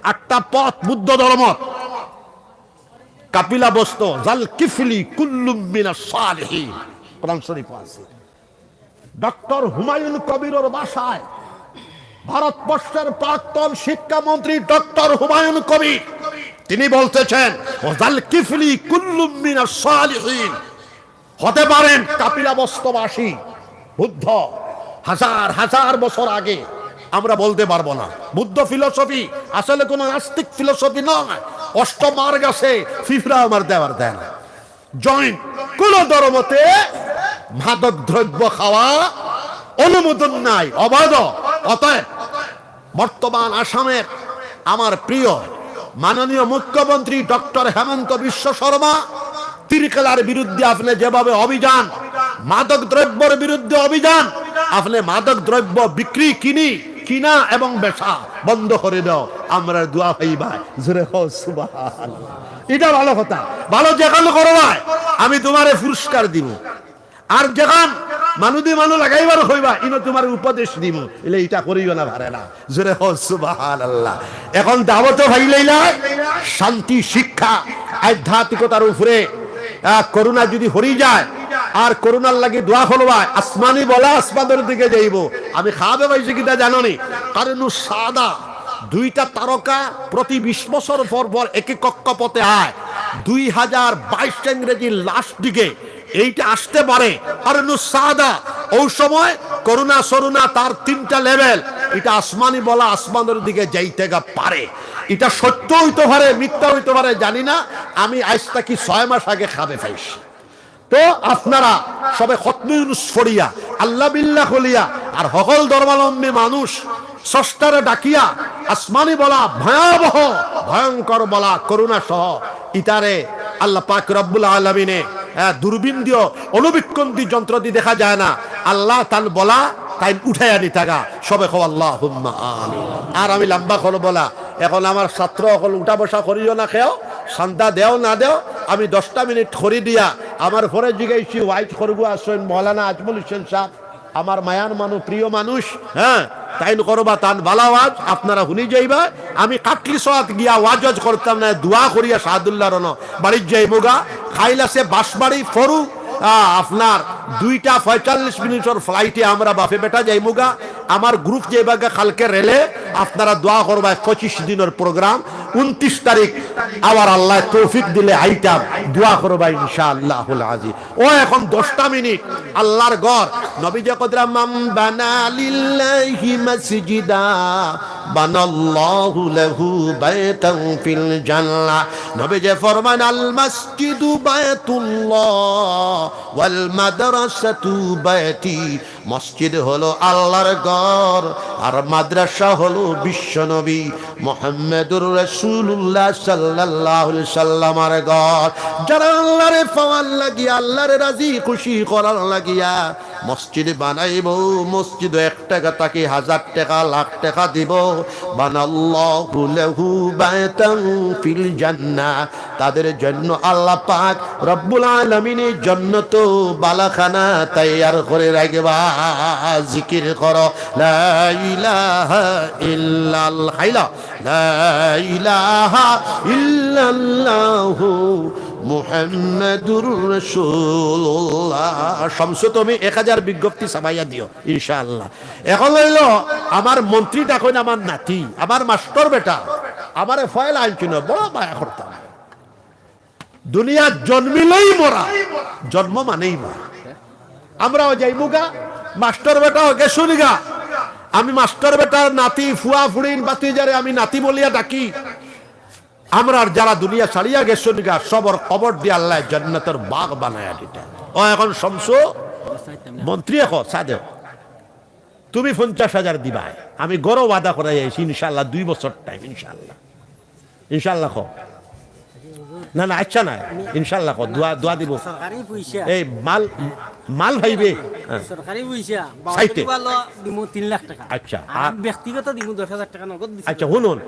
আটটা পথ বুদ্ধ ধর্ম। কাপিলাবস্ত, জাল কিফলি কুল্লুম মিনাস সালিহিন, কোরআন শরীফ আছে। ডক্টর হুমায়ুন কবিরর ভাষায়, ভারতবর্ষের প্রাক্তন শিক্ষামন্ত্রী ডক্টর হুমায়ুন কবির, তিনি বলতেছেন, "ওয়াজাল কিফলি কুল্লুম মিনাস সালিহিন।" হতে পারেন কাপিলাবস্তবাসী বুদ্ধ, হাজার হাজার বছর আগে, আমরা বলতে পারবো না। বুদ্ধ ফিলোসফি আসলে কোনো নাস্তিক ফিলোসফি নয়। অষ্ট মার্গ আছে, ফিফড়া আমার দেওয়ার দেয় না। জৈন, কোন ধর্মতে মাদক দ্রব্য খাওয়া অনুমোদন নাই, অবৈধ। অতএব বর্তমান আসামের আমার প্রিয় মাননীয় মুখ্যমন্ত্রী ডক্টর হেমন্ত বিশ্ব শর্মা তিরকেলার বিরুদ্ধে আপনি যেভাবে অভিযান, মাদক দ্রব্যর বিরুদ্ধে অভিযান, আপনি মাদক দ্রব্য বিক্রি, কিনি, কিনা এবং বেচা বন্ধ করে দাও, আমরা দোয়া পাইবা। জোরে কও সুবহানাল্লাহ। এটা ভালো কথা, ভালো যেখান করবায় আমি তোমারে পুরস্কার দিব। আর যেখান মানু দি মানু লাগাইবার কইবা, ইনো তোমার উপদেশ দিমু, ইলে ইটা করিও না, পারে না। জোরে কও সুবহানাল্লাহ। এখন দাওয়াতও পাইলাইলা, শান্তি, শিক্ষা, আধ্যাত্মিকতার উপরে, আহ, করুণা যদি হরি যায়, আর করুণার লাগি দোয়া করবায়, আসমানি বলা আসমানের দিকে যাইব। আমি খাবে পাইছি কিতা জানো নি? কারণু সাদা, দুইটা তারকা প্রতি বিশ বছর পর পর একই কক্ষপথে আয়। দুই হাজার বাইশ ইংরেজির লাস্ট দিকে এইটা আসতে পারে। আর নু সাদা, ওই সময় করুণা সরুণা তার তিনটা লেভেল, এটা আসমানি বলা আসমানের দিকে যাইতে গা পারে। এটা সত্য হইতে পারে, মিথ্যা হইতে পারে, জানি না। আমি আজ থাকি ছয় মাস আগে খাবে পাইছি। তো আপনারা সবে খতমে ইউনুস পড়িয়া, আল্লাহ বিল্লাহ কলিয়া, আর হকল ধর্মাবলম্বী মানুষ স্রষ্টারে ডাকিয়া, আসমানি বলা, ভয়াবহ, ভয়ঙ্কর বলা, করুণা সহ, ইতারে আল্লাহ পাক রব্বুল আলামিনে, আহ, দূরবীন দিও, অনুবীক্ষণ দি, যন্ত্র দি দেখা যায় না, আল্লাহ তান বলা তাইন উঠাইয়া নিতাগা। সবে কও আল্লাহুম্মা আমিন। আর আমি লম্বা করবো না, এখন আমার ছাত্র অকল উঠা বসা করিও না, কেউ চান্দা দেও না দেও, আমি দশটা মিনিট করি দিয়া আমার পরে জিগাইছি, ওয়াইজ করবো আসইন মৌলানা আজমল হোসেন সাহেব, আমার মায়ার মানু, প্রিয় মানুষ, হ্যাঁ, তাইন করবা তান বালা ওয়াজ, আপনারা হুনি যাইবা। আমি কাটলি সোয়াত গিয়া ওয়াজ ওয়াজ করতাম না, দোয়া করিয়া শাহাদুল্লাহ রন বাড়ির যাইমুগা। খাইল আছে বাঁশবাড়ি ফরু, আহ, আপনার দুইটা পঁয়তাল্লিশ মিনিটর ফ্লাইটে আমরা বাফে বেটা যাইমুগা। আমার গ্রুপ যাইবাগা কালকে রেলে, আপনারা দোয়া করবা। পঁচিশ দিনের প্রোগ্রাম, উনত্রিশ তারিখ আবার আল্লাহ তৌফিক দিলে আইতাম, দোয়া করবা ইনশাআল্লাহুল আজিজ। ও এখন দশটা মিনিট, আল্লাহর ঘর। নবী যে কদরা, "মান বানা লিল্লাহি মসজিদা বানাল্লাহু লাহু বাইতান ফিল জান্নাহ।" নবী যে ফরমান, "আল মসজিদু বাইতুল্লাহ ওয়াল মাদ্রাসাতু বাইতি।" মসজিদ হলো আল্লাহর ঘর, আর মাদ্রাসা হলো বিশ্বনবী মুহাম্মাদুর রাসূলুল্লাহ সাল্লাল্লাহু আলাইহি সাল্লামর ঘর। যারা আল্লাহরে পাওয়ার লাগিয়া, আল্লাহরে রাজি খুশি করার লাগিয়া মসজিদ বানাইবো, মসজিদ এক টাকা থাকি হাজার টাকা, লাখ টাকা দিবো, বানাল্লাহু লাহু বাইতান ফিল জান্নাহ, তাদের জন্য আল্লাহ পাক রব্বুল আলামিনে জন্নত বালাখানা তৈয়ার করে রাখবা। জিকির করো, লা ইলাহা ইল্লাল-, হাইলা, লা ইলাহা ইল্লাল্লাহু মুহাম্মাদুর রাসূলুল্লাহ। শামসু, তুমি এক হাজার বিজ্ঞপ্তি ছাপাইয়া দিও ইনশাআল্লাহ। এখন অইলো, আমার মন্ত্রী ডাকইন আমার নাতি, আমার মাস্টর বেটা, আমারে ফয়লা আনছিল, বড় মায়া করতাম। দুনিয়াত জন্মিলেই মরা, জন্ম মানেই মরা। আমরাও যাইমুগা, মাস্টর বেটাও গেছইনগা। আমি মাস্টর বেটার নাতি, ফুয়া ফুড়িন, ভাতিজারে আমি নাতি বলিয়া ডাকি। আমরার যারা দুনিয়া ছাড়িয়া গেছইনগা, সবর কবর দিয়া আল্লাহ জান্নাতের বাগ বানায়া দিতা। ও এখন শামসু মন্ত্রী, এখন সাদে তুমি পঞ্চাশ হাজার দিবায়, আমি গরো ওয়াদা করাই আইছি, ইনশাআল্লাহ, দুই বছর টাইম, ইনশাআল্লাহ। ইনশাআল্লাহ কও। না, না, আচ্ছা না, ইনশাআল্লাহ কও, দোয়া, দোয়া দিব। সরকারি পয়সা। এই মাল, মাল পাইবে। হ্যাঁ। সরকারি পয়সা। চাইতে। বাউন্ডারি ওয়ালও দিমু তিন লাখ টাকা। আচ্ছা, আর আর আমি ব্যক্তিগত দিমু দশ হাজার টাকা নগদ দিছি। আচ্ছা, হুন, হুন।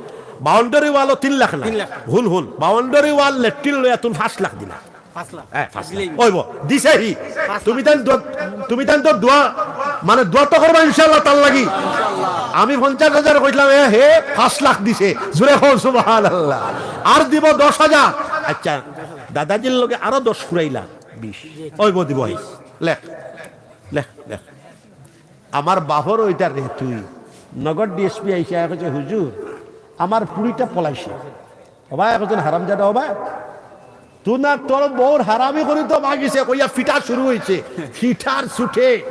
বাউন্ডারি ওয়ালও তিন লাখ না। তিন লাখ। হুন, হুন। বাউন্ডারি ওয়াল লেট্রিন লইয়া তুমি পাঁচ লাখ দিলা। পাঁচ লাখ। হ্যাঁ, পাঁচ লাখ। দিলেই। ওই বো, দিছে হি। পাঁচ লাখ। তুমি তান দোয়া, তুমি তান তো দোয়া, মানে দোয়া তো করবা ইনশাআল্লাহ তার লাগি। আমি পঞ্চাশ হাজার কইলাম, এ হে পাঁচ লাখ দিছে। জোরে কও সুবহানাল্লাহ। আর দিব দশ হাজার। আচ্ছা, দাদাজির লগে আরো দশ ফুরাইলা, বিশ। ওই বো দিব, ওই। লেখ, লেখ, লেখ। আমার বাপর ওইটা রে তুই। নগর ডিএসপি আইসে, আয় কইছে, "হুজুর, আমার পুড়িটা পলাইছে।" ওবা, একজন হারামজাদা ওবা। তুই না তোর বউর হারামি করি তো মাগিছে, কইয়া ফিটা শুরু হইছে। ফিটার ছুটে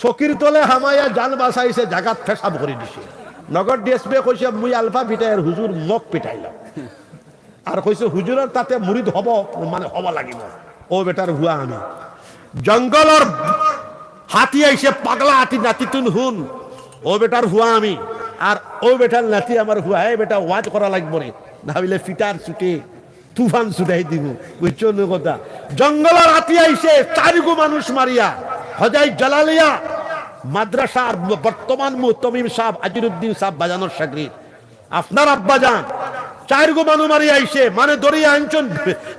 চকির তলে হামাইয়া জান বাঁচাইছে, জাগাত পেশাব করি দিছে। নগর ডিএসপি কইছে, "মুই আলফা ফিটাইয়ার হুজুর মগ পিটাইলাম।" আর কইছে, "হুজুরর তাতে মুরিদ হব, মানে হব লাগিব।" ও বেটার হুয়া আমি। জঙ্গলর হাতি আইছে, পাগলা হাতি, নাতি তুন হুন। ও বেটার হুয়া আমি। আর ও বেটার নাতি আমার হুয়া। এ বেটা, ওয়াজ করা লাগবো রে, না হইলে ফিটার ছুটে তুফান ছুটাই দিব। বুঝছো নি কথা? জঙ্গলর হাতি আইছে, চারিগু মানুষ মারিয়া। হজাই জালালিয়া মাদ্রাসার বর্তমান মুহতমিম সাহেব আজিরুদ্দিন সাহেব বাজানোর সাগরিদ। আপনার আব্বাজান চাইরগু মানু মারি আইছে, মানে দরিয়া আনছন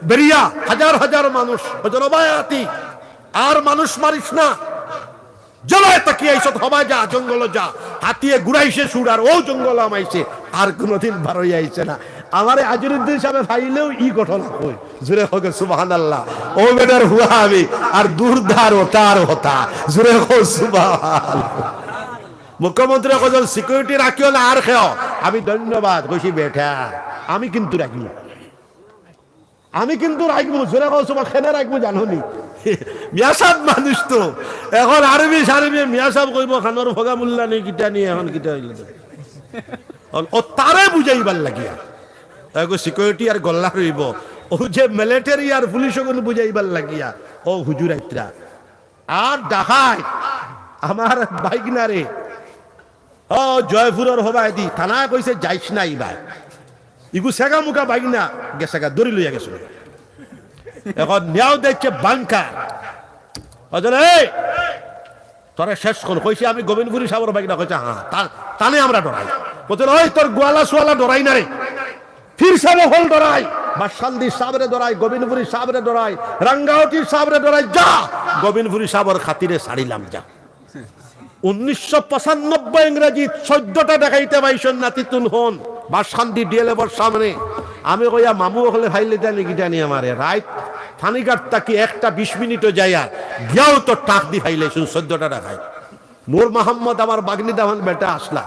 বেরিয়া, হাজার হাজার মানুষ। হজর ওবায় আতি, আর মানুষ মারিস না। জেলায় তাকিয়ে আইছত, হবায় যা, জঙ্গল যা। হাতিয়ে ঘুরাইছে সুর, আর ও জঙ্গল আমাইছে, আর কোনোদিন বারই আইছে না। আমারে আজিরুদ্দিন সাহেব ফাইলেও ই ঘটনা কই। জোরে হোক সুবহানাল্লাহ। ও বেটার হুয়া আমি, আর দূর ধার ও তার হতা। জোরে হোক সুবহানাল্লাহ। মুখ্যমন্ত্রী কজন সিকিউরিটি রাখিও না আর খেও। আমি ধন্যবাদ কইছি বেটা, আমি কিন্তু রাখবো, আমি কিন্তু রাখবো। জোরে কও সুবহান, কেনে রাখবো জানো নি? মিয়াসাব মানুষ তো, এখন আরবি সারবি মিয়াসাব কইব, খানোর ভগা মুল্লা নেই, কিতা নিয়ে এখন কিতা হইল তো? অন-, ও তারে বুঝাইবার লাগিয়া, তাকে সিকিউরিটি আর গল্লা রইব, ও যে মিলিটারি আর পুলিশ ওগুলো বুঝাইবার লাগিয়া, ও হুজুর আইত্রা। আর ডাকাইত আমার বাইগনারে, ও জয়পুরর হবায়দি, থানায় কইছে, "যাইস না ইবায়।" ইগু সেগা মুখা বাইগনা গেছেগা, দড়ি লইয়া গেছে। এখন নিয়াও দেখছে বাংকার। ওজন, "এই, তোরে শেষ কর।" কইছে, "আমি গোবিন্দপুরি সাবর বাইগনা।" কইছে, "হ্যাঁ।" তা-, তানে আমরা ডরাই। বলছে, "ওই, তোর গোয়ালা সুয়ালা ডরাই না রে।" ফির সাহেব হল ডরাই, বাসকান্দি সাবরে ডরাই, গোবিন্দপুরি সাবরে ডরাই, রাঙ্গাউটি সাবরে ডরাই, যা, গোবিন্দপুরি সাবর খাতিরে ছাড়িলাম, যা। উনিশশো পঁচানব্বই ইংরেজি চোদ্দটা ডাকাইতে পাইছন নাতিতুন হন, বাসকান্দি ডিএলএফর সামনে। আমি কইয়া, "মামু, অকলে ফাইলে জানি কি জানি আমারে।" রাইত ফানিঘাট তাকি একটা বিশ মিনিটও যাইয়া, গিয়াও তো টাক দি ফাইলাইছন চোদ্দটা ডাকাইত। নূর মোহাম্মদ আমার বাগনি দামান বেটা আসলা।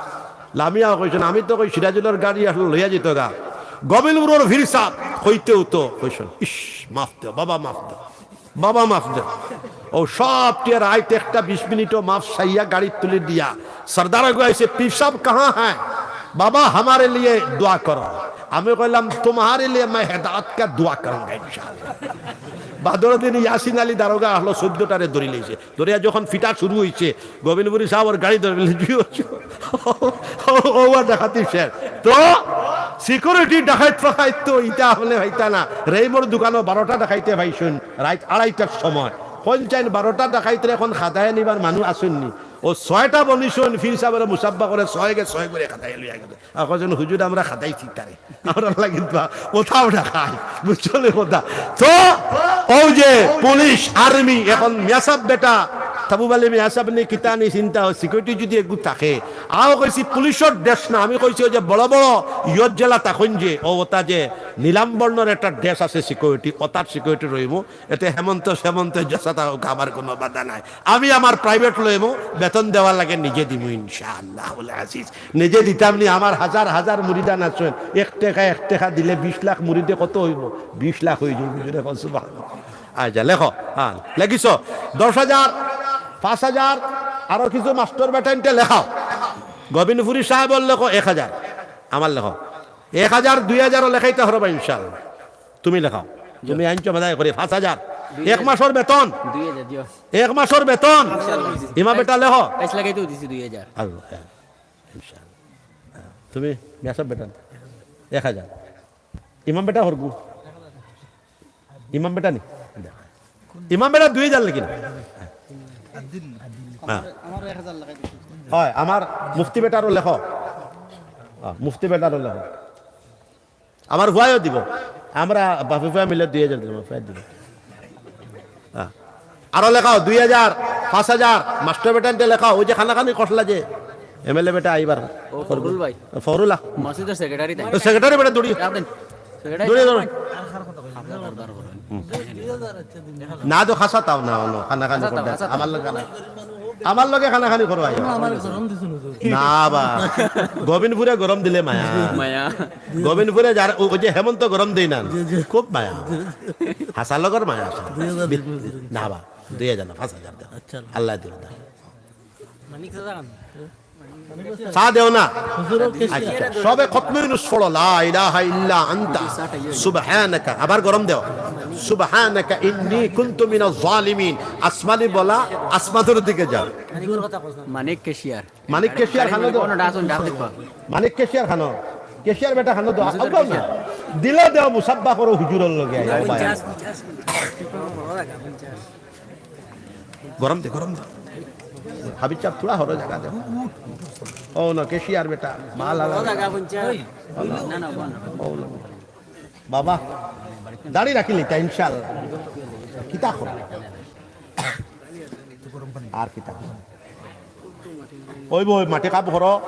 লামিয়া কইছন, "আমি তো কই সিরাজুলর গাড়ি আসলো লইয়া যেত গা।" গোবিন্দপুরর ফির সাব কইতেও তো কইছন, "ইস, মাফ দেও বাবা, মাফ দেও, বাবা মাফ দেও।" ও সব টিয়া রাইত একটা বিশ মিনিটও মাফ চাইয়া গাড়ি তুলি দিয়া সর্দার আগে আইছে, "পীর সাব কাহা হ্যায়? বাবা হামারে লিয়ে দোয়া করো।" আমি কইলাম, "তুমহারে লিয়ে মে হেদায়ত কা দোয়া করুঙ্গা ইনশাআল্লাহ।" বাদর দিন ইয়াসিন আলী দারোগা আসলো, চোদ্দটারে ধরি লইছে। ধরিয়া যখন ফিটা শুরু হইছে, গোবিন্দপুরি সাবর গাড়ি ধরে বলে, "জি অইছে।" ও, ও, ও, ও ডাকাতি শেষ। তো সিকিউরিটি ডাকাইত ফাকাইত তো ইটা আপনে পাইতা না। রেইমর দোকানো বারোটা ডাকাইতে পাইছন রাইত আড়াইটার সময়। কোন চাইন বারোটা ডাকাইতরে এখন খাদায় নিবার মানুষ আছইন নি? ও ছয়টা বনিছন, ফির সাবরে মুসাব্বা করে ছয় গে ছয় করে খাদায় লইয়া গেল। আর কজন, "হুজুর, আমরা খাদাইছি তারে, আমরা লাগি তো কোথাও না খাই।" বুঝছো নি কথা? তো ও যে পুলিশ, আর্মি, এখন মিয়াসাব বেটা, তাবু বালি মিয়াসাব নি কিতা নি চিন্তা হয়, সিকিউরিটি যদি এগু থাকে, আও কইছি পুলিশর ড্রেস না, আমি কইছি ওই যে বড় বড় ইয়ত জেলা তখন যে, ও ওটা যে নীলাম বর্ণর একটা ড্রেস আছে সিকিউরিটি, ওটার সিকিউরিটি রইমু, এতে হেমন্ত সেমন্ত যেসা থাকুক, আমার কোনো বাধা নাই। আমি আমার প্রাইভেট লইমু, বেতন দেওয়ার লাগে নিজে দিমু ইনশাআল্লাহুল আজিজ। নিজে দিতাম নি, আমার হাজার হাজার মুরিদান আছইন, এক টেকা এক টেকা দিলে বিশ লাখ মুরিদে কত হইব? বিশ লাখ হয়ে যাবে, বুঝলে? এখন সুবহানাল্লাহ। আচ্ছা, লেখো, হ্যাঁ, লেখিছো, দশ হাজার, পাঁচ হাজার, আরো কিছু মাস্টর বেটাইনতে লেখাও। গোবিন্দপুরি সাহেবর লেখো এক হাজার, আমার লেখো এক হাজার, দুই হাজারও লেখাইতে পারবা ইনশাআল্লাহ। তুমি লেখাও, তুমি আনছো বাদায় করে পাঁচ হাজার, এক মাসর বেতন, দুই হাজার দিও। এক মাসর বেতন। ইনশাআল্লাহ। ইমা বেটা লেখো। আইস লাগাইতেও দিছি দুই হাজার। আল্লাহ, হ্যাঁ, ইনশাআল্লাহ। হ্যাঁ, তুমি মেসাব বেতন এক হাজার। ইমাম বেটা হরগু। ইমাম বেটা নি? ইমাম বেটা দুই হাজার লেখি না? হ্যাঁ। আমার এক হাজার লাগাই দিছি। হয়, আমার মুফতি বেটারও লেখো। হ্যাঁ, মুফতি বেটারও লেখো। আমার ফুয়ায়ও দিব। আমরা বাপে ফুয়া মিলে দুই হাজার দিলাম, ফুয়ায় দিব। হ্যাঁ। আরো লেখাও, দুই হাজার, পাঁচ হাজার, মাস্টার বেটাইন্তে লেখাও, ওই যে খানাখানি খসলা যে, এমএলএ বেটা আইবার। ও, ফখরুল ভাই। ফখরুল আ-, মসজিদর সেক্রেটারি তাই। ও, সেক্রেটারি বেটা দৌড়ি। রাখ দেন। সেক্রেটারি দৌড়ি, সাহেব। দৌড়ি। না তো খাসা তাও না, না, খানাখানি খাসা তাও, করবে। খাসা তাও। আমার লগে খানা, আমার লগে খানাখানি করো আইও। আমার গরম দিছে হুজুর। না বা, গোবিন্দপুরে গরম দিলে মায়া। মায়া। গোবিন্দপুরে যার, ও-, ওই যে হেমন্ত গরম দেই না, জি, জি। খুব মায়া। হাসার লগর মায়া আছে। দুই হাজার না বা, দুই হাজার না, পাঁচ হাজার দাও। আচ্ছা। আল্লাহ দিল দাও। মানিক চাচা খান। চা দেও না। হুজুরও আচ্ছা, সবে খতমে ইউনুস পড়ো, লা ইলাহা ইল্লা আনতা সুবহানাকা। আবার গরম দেও। সুবহানাকা ইন্নী কুনতু মিনাজ জালিমিন। আসমানি বলা, আসমানের দিকে যাও। মানিক ক্যাশিয়ার। মানিক ক্যাশিয়ার খানো দেও। কোনটা আসুন, ডাক দেখবা। মানিক ক্যাশিয়ার খানো। ক্যাশিয়ার বেটা খানো দেও। মসজিদর আগাও না। ক্যাশিয়ার। দিলে দেও, মুসাব্বা করো হুজুরর লগে। আগাও ভাই। গরম দে, গরম দে। হাবিব সাহেব, থুড়া হরো জাগা দে। ও না, ক্যাশিয়ার বেটা, মাল আলা। ও জাগা পঞ্চাশ। ও না। না, না, ও না। ও না। বাবা, দাড়ি রাখিলি তা ইনশাআল্লাহ। কিতা করো? আর কিতা করো? ওই বই মাটি কাপ করো।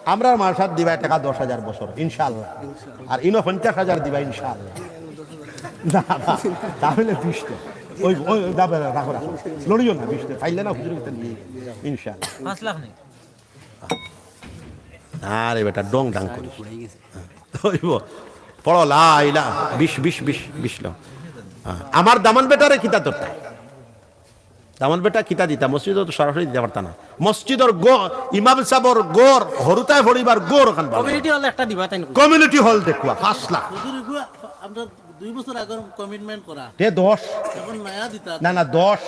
আমরার মালসাত দিবা টাকা দশ হাজার বছর, ইনশাআল্লাহ। আর ইনো পঞ্চাশ হাজার দিবা, ইনশাআল্লাহ। না, না, তাহলে বিশটা। ওই, ওই, ওই, দাবা, রাখো, রাখো। লড়িও না, বিশটা। পাইলে না, হুজুরের কাছে নিয়ে, ইনশাআল্লাহ। পাঁচ লাখ নেই। আরে বেটা, ডং ডাং করিস। ওই বো, পড়ো, লা ইলা, বিশ, বিশ, বিশ, বিশ লো। হ্যাঁ, আমার দামান বেটারে কিতা ধরতা? দামান বেটা কিতা দিতা? মসজিদো তো সরাসরি দিতা পারতা না। মসজিদর গ-, ইমাম সাবর গর, হরুতায় পড়িবার গর খান বাবা। কমিউনিটি হল একটা দিবা, তাই না? কমিউনিটি হল দেখুয়া, পাঁচ লাখ। হুজুর, এগুয়া আমরা দুই বছর আগর কমিটমেন্ট করা। তে দশ। এখন নয়া দিতা। না, না, দশ।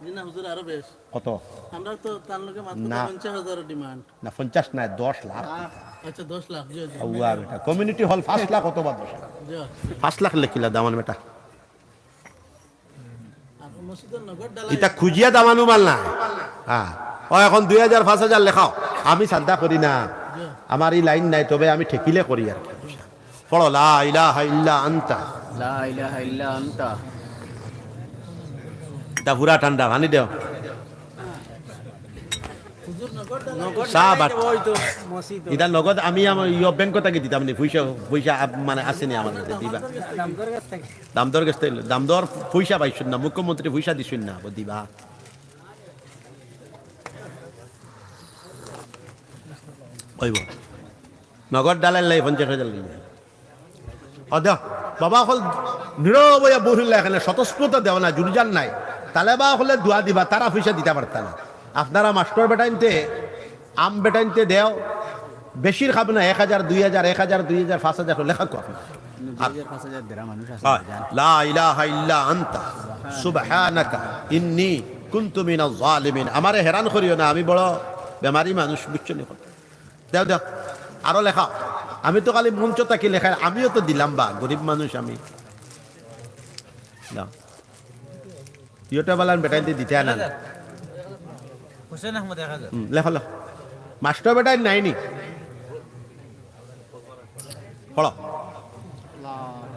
জি না, হুজুর, আরো বেশ। কত? আমরা তো তার লগে মাত্র না। পঞ্চাশ হাজার ডিমান্ড। না, পঞ্চাশ নায়, দশ লাখ। আহ, আচ্ছা, দশ লাখ, জি, জি। আউয়ার এটা কমিউনিটি হল পাঁচ লাখ অথবা দশ লাখ। জি। পাঁচ লাখ লেখিলা দামান বেটা। আর মসজিদর নগদ ডালা ইটা খুজিয়া দামানু মাল না। হ্যাঁ। ও এখন দুই হাজার, পাঁচ হাজার লেখাও। আমি চান্দা করি না। জি। আমার এই লাইন নাই, তবে আমি ঠেকিলে করি আর কি। পড়ো, লা ইলাহা ইল্লা আনতা। লা ইলাহা ইল্লা আনতা। এটা পুরা ঠান্ডা, পানি দেও। চা বাট। ইটা নগদ আমি আমার ইয়ো ব্যাংক থাকি দিতাম নি, পয়সা, পয়সা আপ-, মানে আসেনি আমার কাছে, দিবা। দামদর গেছ থাকি। দামদর গেছ থাকি, দামদর পয়সা পাইছইন না, মুখ্যমন্ত্রী পয়সা দিছইন না, ও দিবা। ওই বল। নগদ ডালাইল নাই, পঞ্চাশ হাজার লইয়া। ও দেও, বাবা অকল নীরব অইয়া বহিলা এখানে, স্বতঃস্ফূর্ত দেও না, জুরিজান নাই। তালেবা অকলে দোয়া দিবা, তারা পয়সা দিতা পারতা না। আপনারা মাস্টর বেটাইন্তে, আম বেটাইন্তে দেও, বেশির খাবে না, এক হাজার, দুই হাজার, এক হাজার, দুই হাজার, পাঁচ হাজার করে লেখা কো আপনারা। দুই হাজার, পাঁচ হাজার দেরা মানুষ আছে, হয়। জান। লা ইলাহা ইল্লা আনতা, সুবহানাকা, ইন্নী কুনতু মিনাজ জালিমিন। আমারে হেরান করিও না, আমি বড় বেমারি মানুষ, বুঝছো নি? দেও, দেও, আরো লেখাও। আমি তো খালি মঞ্চ থাকি লেখাই, আমিও তো দিলাম বা, গরিব মানুষ আমি। দাও। ইয়োটা বালান বেটাইন্তে দিতা না। হোসেন আহমদ এক হাজার। হুম, লেখো, লেখো। মাস্টর বেটাইন নাই নি? পড়ো।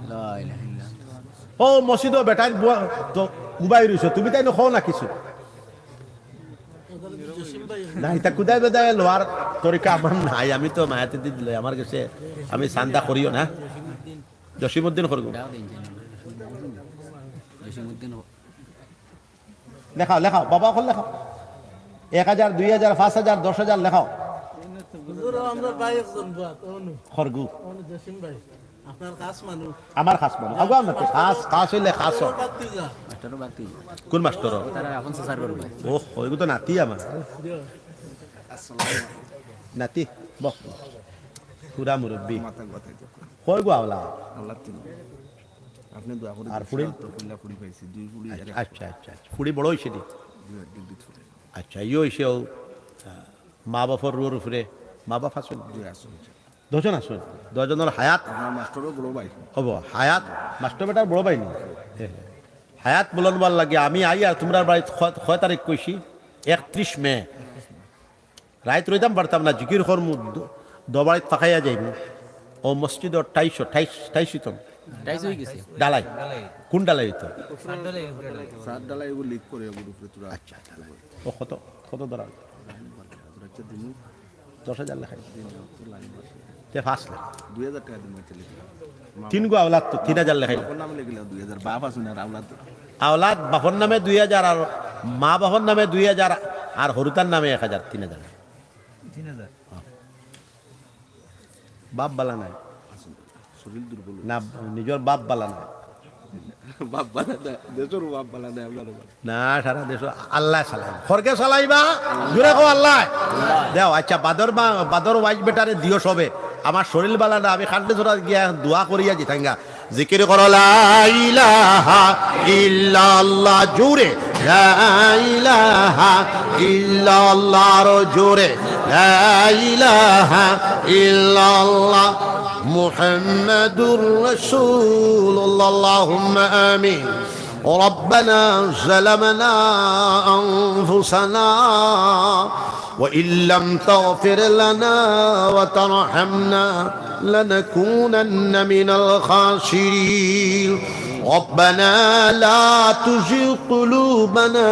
লা ইলাহা ইল্লাল্লাহ। ও মসজিদো বেটাইন বুয়া-, তো উবাই রইছো, তুমি তাইন কও না কিছু। না, ইতা কুদায় বেদায় লওয়ার তরিকা আমার নাই, আমি তো মায়াতে দি দিলে আমার গেছে, আমি চান্দা করিও না। জসিমউদ্দিন করবো। জসিমউদ্দিন। লেখাও, লেখাও, বাবা অকল লেখাও। এক হাজার, দুই হাজার, পাঁচ হাজার, দশ হাজার লেখাও। হুজুর, আমরা ভাই একজন বুয়াত, অনু। খরগু। অনু জসিম ভাই। আপনার খাস মানুষ। আমার খাস মানুষ। আগে আমরা তো খাস, খাস অইলে খাস অয়। মাস্টারও বাদ দিল। কোন মাস্টার? তারা এখন স্যার করবে। ওহ, ওইগু তো নাতি আমার। নাতি, বহ। পুরা মুরব্বি। মাথা কথা তো। কয়গু আওলা? আল্লাহ তিন। আপনি দোয়া করে আর দিন, ফুড়ি? তো ফুল্লা ফুড়ি পাইছি, দুই ফুড়ি। আচ্ছা, আচ্ছা, আচ্ছা, আচ্ছা। ফুড়ি বড় অইছে নি? দুই, দুই, দুই ফুড়ি। আচ্ছা, ইয়ে অইছে ও, আহ, মা বাপর রুহর উপরে, মা বাপ আছইন? দুই আছইন। দশজন আছইন। দশজনর হায়াত। আপনার মাস্টরও বড় ভাই। হব, হায়াত। মাস্টর বেটার বড় ভাই নি? হে, হে। হায়াত বুলন্দ অওয়ার লাগি আমি আইয়ার তুমরার বাড়িত কয়, কয় তারিখ কইছি? একত্রিশ মে। রাইত রইতাম পারতাম না, জিকির করমু, দ-, দবাড়িত ফাঁকাইয়া যাইমু। ও মসজিদর টাইশো, টাইশ, টাইশিতন। টাইশ অই গেছে। ঢালাই। ঢালাই। কোন ঢালাই অইতো? সাত ঢালাই, সাত ঢালাই। সাত ঢালাই ওগু লিক করে ওগুর উপরে তোরা। আচ্ছা, ঢালাই। ও কত, কত ধরা? আচ্ছা, দিমু। দশ হাজার লেখাই। তে পাঁচ লাখ। দুই হাজার টাকা দিমু, আচ্ছা, লিখলাম। তিন গো আওলাদ তো তিন হাজার লেখাই। বাপর নামে লিখলাম দুই হাজার, বাপ আছে না, আর আওলাদ। আওলাদ বাপর নামে দুই হাজার, আর মা বাপর নামে দুই হাজার, আর হুরুতার নামে এক হাজার, তিন হাজার। তিন হাজার। বাপ বালা নাই। শরীর দুর্বল। না, নিজর বাপ বালা নাই। বাপ বালা নাই, দেশর বাপ বালা নাই, আপনার বাপ। না, সারা দেশ আল্লায় চালাইবা। খরগে চালাইবা, জোরে কও আল্লায়। দেও, আচ্ছা, বাদর বা-, বাদর ওয়াইজ বেটারে দিও সবে। আমার শরীর বালা না, আমি খান্ডে ধরা গিয়া দোয়া করিয়া জিতাঙ্গা। জিকির করো, লা ইলাহা ইল্লাল্লাহ, জোরে, লা ইলাহা ইল্লাল্লাহ, আরো জোরে, লা ইলাহা ইল্লাল্লাহ, মুহাম্মাদুর রাসূলুল্লাহ, আল্লাহুম্মা আমিন। ربنا ظلمنا أنفسنا وإن لم تغفر لنا وترحمنا لنكونن من الخاسرين. ربنا لا تزغ قلوبنا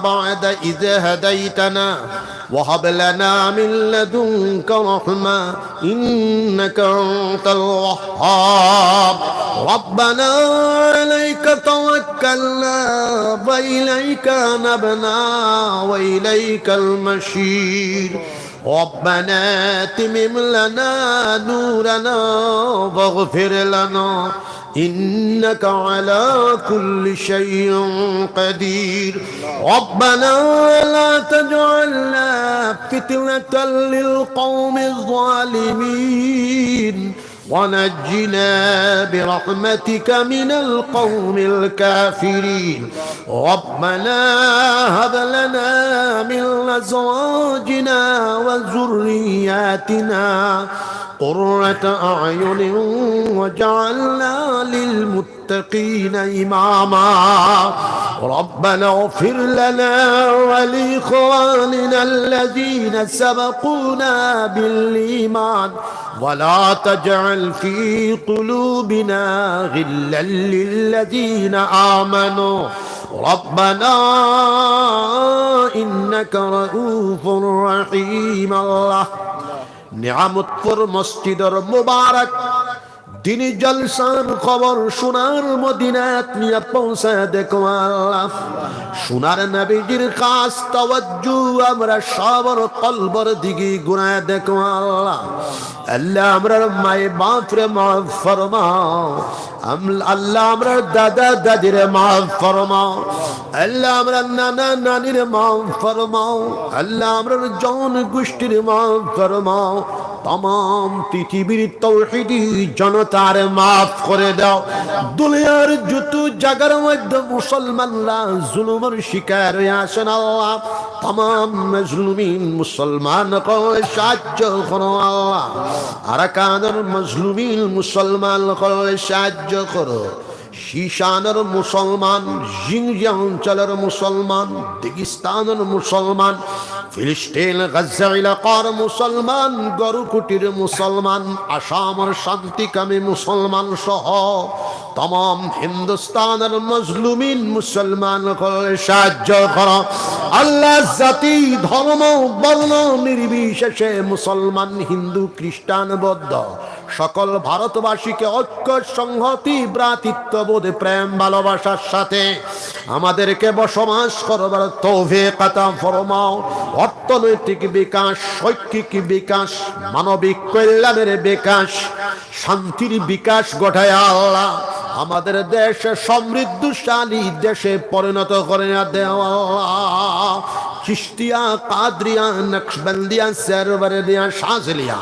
بعد إذ هديتنا وهب لنا من لدنك رحمة إنك أنت الوهاب. ربنا عليك توكلنا وإليك أنبنا وإليك المصير. ربنا أتمم لنا نورنا واغفر لنا إنك على كل شيء قدير. ربنا لا تجعلنا فتنة للقوم الظالمين ونجنا برحمتك من القوم الكافرين. ربنا هب لنا من أزواجنا وذرياتنا قرة أعين واجعلنا للمتقين إماما. ربنا اغفر لنا ولإخواننا الذين سبقونا بالإيمان ولا تجعل في قلوبنا غلا للذين آمنوا ربنا إنك رءوف رحيم. আল্লাহ, নিয়ামতপুর মসজিদর মুবারক দিনি জলসার খবর সোনার মদিনাত নিয়া পৌঁছায় দেখো আল্লাহ। সোনার নবীজির খাস তাওয়াজ্জু আমরা সবর কলবর দিকে ঘুরায় দেখো আল্লাহ। আল্লাহ, আমরার মায়ে বাপরে মাফ ফরমাও। আম-, আল্লাহ, আমরার দাদা দাদিরে মাফ ফরমাও। আল্লাহ, আমরার নানা নানিরে মাফ ফরমাও। আল্লাহ, আমরার জন গোষ্ঠীরে মাফ ফরমাও। তামাম পৃথিবীর তৌহিদি জনতারে মাফ করে দাও। দুনিয়ার যত জাগার মধ্যে মুসলমানরা জুলুমর শিকার হয়ে আছেন আল্লাহ, তামাম মজলুমিন মুসলমান অকলরে সাহায্য করো আল্লাহ। আরাকানর মজলুমিন মুসলমান অকলরে সাহায্য করো। শিশানর মুসলমান, জিংজিয়া অঞ্চলর মুসলমান, দাগিস্তানর মুসলমান, ফিলিস্তিন গাজা এলাকার মুসলমান, গরুকুটির মুসলমান, আসামর শান্তিকামী মুসলমান সহ তামাম হিন্দুস্তানর মজলুমিন মুসলমান অকলরে সাহায্য করো আল্লাহ। জাতি, ধর্ম, বর্ণ নির্বিশেষে মুসলমান, হিন্দু, খ্রিস্টান, বৌদ্ধ সকল ভারতবাসীকে ঐক্য, সংহতি, ভ্রাতৃত্ববোধ, প্রেম, ভালোবাসার সাথে আমাদেরকে বসবাস করবার তৌফিক আতা ফরমাও। অর্থনৈতিক বিকাশ, শৈক্ষিক বিকাশ, মানবিক কল্যাণের বিকাশ, শান্তির বিকাশ ঘটায় আল্লাহ। আমাদের দেশে সমৃদ্ধশালী দেশে পরিণত করে দেও আল্লাহ। চিশতিয়া, কাদরিয়া, নকশবন্দিয়া, সেরওয়ারদিয়া, শাজলিয়া,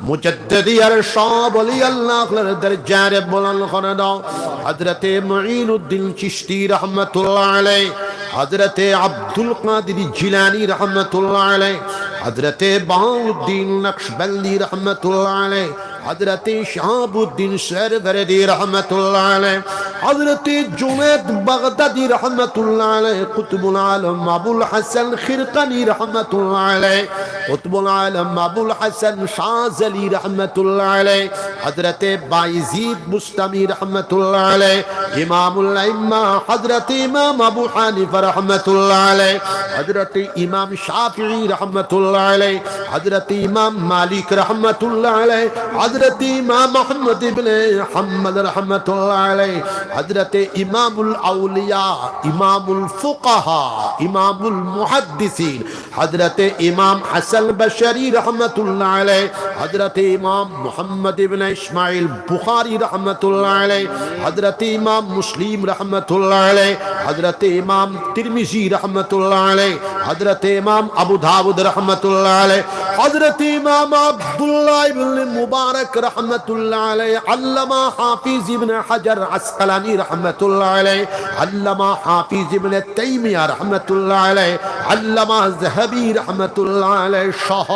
মুজাদ্দিদিয়ার সব অলি আল্লাহ অকলর দরজারে বুলন্দ করে দাও। হযরতে মুঈনুদ্দিন চিশতি রহমতুল্লাহ আলাইহি, হযরতে আব্দুল কাদির জিলানী রহমতুল্লাহ আলাইহি, হযরতে বাহাউদ্দিন নকশবন্দি রহমতুল্লাহ আলাইহি, হযরতে শাহাবুদ্দিন সুহরাওয়ার্দী রহমতুল্লাহ আলাইহি, হযরতে জুনায়েদ বাগদাদী রহমতুল্লাহ আলাইহি, কুতুবুল আলম আবুল হাসান খিরকানী রহমতুল্লাহ আলাইহি, কুতুবুল আলম আবুল হাসান শাজালি রহমতুল্লাহ আলাইহি, হযরতে বায়েজিদ বুস্তামি রহমতুল্লাহ আলাইহি, ইমামুল আইম্মা হযরতে ইমাম আবু হানিফা রহমতুল্লাহ আলাইহি, হযরতে ইমাম শাফিঈ রহমতুল্লাহ আলাইহি, হযরতে ইমাম মালিক রহমতুল্লাহ আলাইহি, হযরতে ইমাম আহমদ ইবনে হাম্বল রহমতুল্লাহ আলাইহি, হযরতে ইমামুল আউলিয়া, ইমামুল ফুকাহা, ইমামুল মুহাদ্দিসিন, হযরতে ইমাম হাসান বসরি রহমতুল্লাহ আলাইহি, হযরতে ইমাম মুহাম্মদ ইবনে ইসমাইল বুখারী রহমতুল্লাহ আলাইহি, হযরতে ইমাম মুসলিম রহমতুল্লাহ আলাইহি, হযরতে ইমাম তিরমিজি রহমতুল্লাহ আলাইহি, হযরতে ইমাম আবু দাউদ রহমতুল্লাহ আলাইহি, হযরতে ইমাম আব্দুল্লাহ ইবনে মুবারক রহমতুল্লাহ আলাইহি, আল্লামা হাফিজ ইবনে হাজার আসকালানী রহমতুল্লাহ আলাইহি, আল্লামা হাফিজ ইবনে তাইমিয়া রহমতুল্লাহ আলাইহি, আল্লামা যাহাবী রহমতুল্লাহ আলাইহি সহ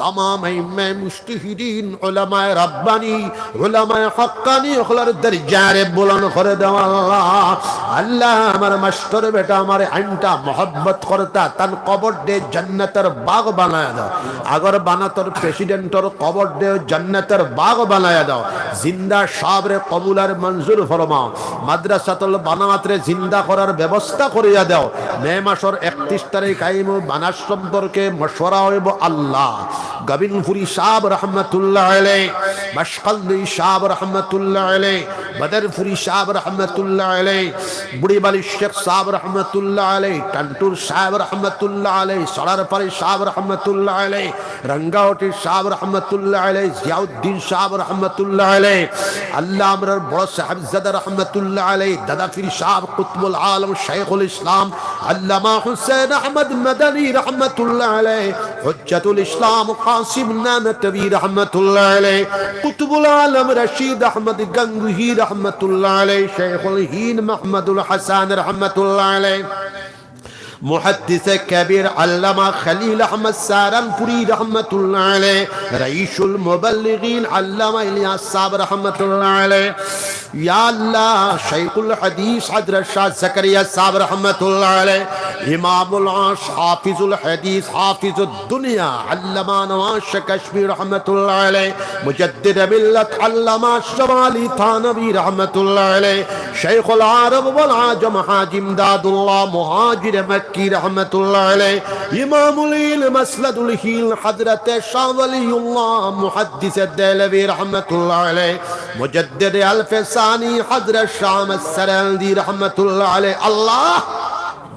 তামাম আইম্মায়ে মুজতাহিদিন, উলামায়ে রাব্বানী, উলামায়ে হাক্কানী অকলর দরজারে বুলন্দ করে দেও আল্লাহ। আল্লাহ, আমার মাস্টর বেটা আমার আইনটা মহব্বত করতা, তান কবররে জান্নাতর বাগ বানায়া দেও। আগর বানাতর প্রেসিডেন্টর কবররে জান্নাতর বাগ বানায়া দেও। জিন্দা সাবরে কবুল আর মঞ্জুর ফরমাও। মাদ্রাসাতুল বানাতরে জিন্দা করার ব্যবস্থা করিয়া দেও। মে মাসর একত্রিশ তারিখ আইমু, বানাত সম্পর্কে মশওয়ারা অইবো আল্লাহ। গোবিন্দপুরী সাব রহমতুল্লাহ আলাইহি, বাশকান্দি সাব রহমতুল্লাহ আলাইহি, বদরপুরী সাব রহমতুল্লাহ আলাইহি, বুড়িবালি শেখ সাব রহমতুল্লাহ আলাইহি, টান্টুর সাব রহমতুল্লাহ আলাইহি, সরারপাড়ি সাব রহমতুল্লাহ আলাইহি, রাঙ্গাউটি সাব রহমতুল্লাহ আলাইহি, জিয়াউদ্দিন সাব রহমতুল্লাহ আলাইহি, আল্লাহ আমরার বড় সাহেবজাদা রহমতুল্লাহ আলাইহি, দাদা পীর সাব কুতুবুল আলম শেখুল ইসলাম আল্লামা হুসেন আহমদ মাদানী রহমতুল্লাহ আলাইহি, হুজ্জাতুল ইসলাম কাসিম নানতবী রহমতুল্লাহ আলাইহি, কুতুবুল আলম রশিদ আহমদ গঙ্গুহি রহমতুল্লাহ আলাইহি, শেখুল হিন্দ মাহমুদুল হাসান রহমতুল্লাহ আলাইহি, মুহাদ্দিসে কবির আল্লামা খলিল আহমদ সাহারানপুরী রহমতুল্লাহ আলাইহি, রইসুল মুবাল্লিগিন আল্লামা ইলিয়াস সাব রহমতুল্লাহ আলাইহি, ইয়া আল্লাহ, শাইখুল হাদিস হযরত শাহ জাকারিয়া সাব রহমতুল্লাহ আলাইহি, ইমামুল আশ, হাফিজুল হাদিস, হাফিজুদ দুনিয়া, আল্লামা নওয়াজ শাহ কাশ্মীর রহমতুল্লাহ আলাইহি, মুজাদ্দিদ মিল্লাত আল্লামা আশরাফ আলী থানভী রহমতুল্লাহ আলাইহি, শাইখুল আরব ওয়াল আজম হাজী ইমদাদুল্লাহ মুহাজির মক্কি রহমতুল্লাহ আলাইহি, ইমামুল ইলম মাসলাদুল হিল হযরতে শাহ ওয়ালিউল্লাহ মুহাদ্দিসে দেহলভী রহমতুল্লাহ আলাইহি, মুজাদ্দিদে আলফে সানি হযরত শাহ আহমদ সারান্দি রহমতুল্লাহ আলাইহি। আল্লাহ,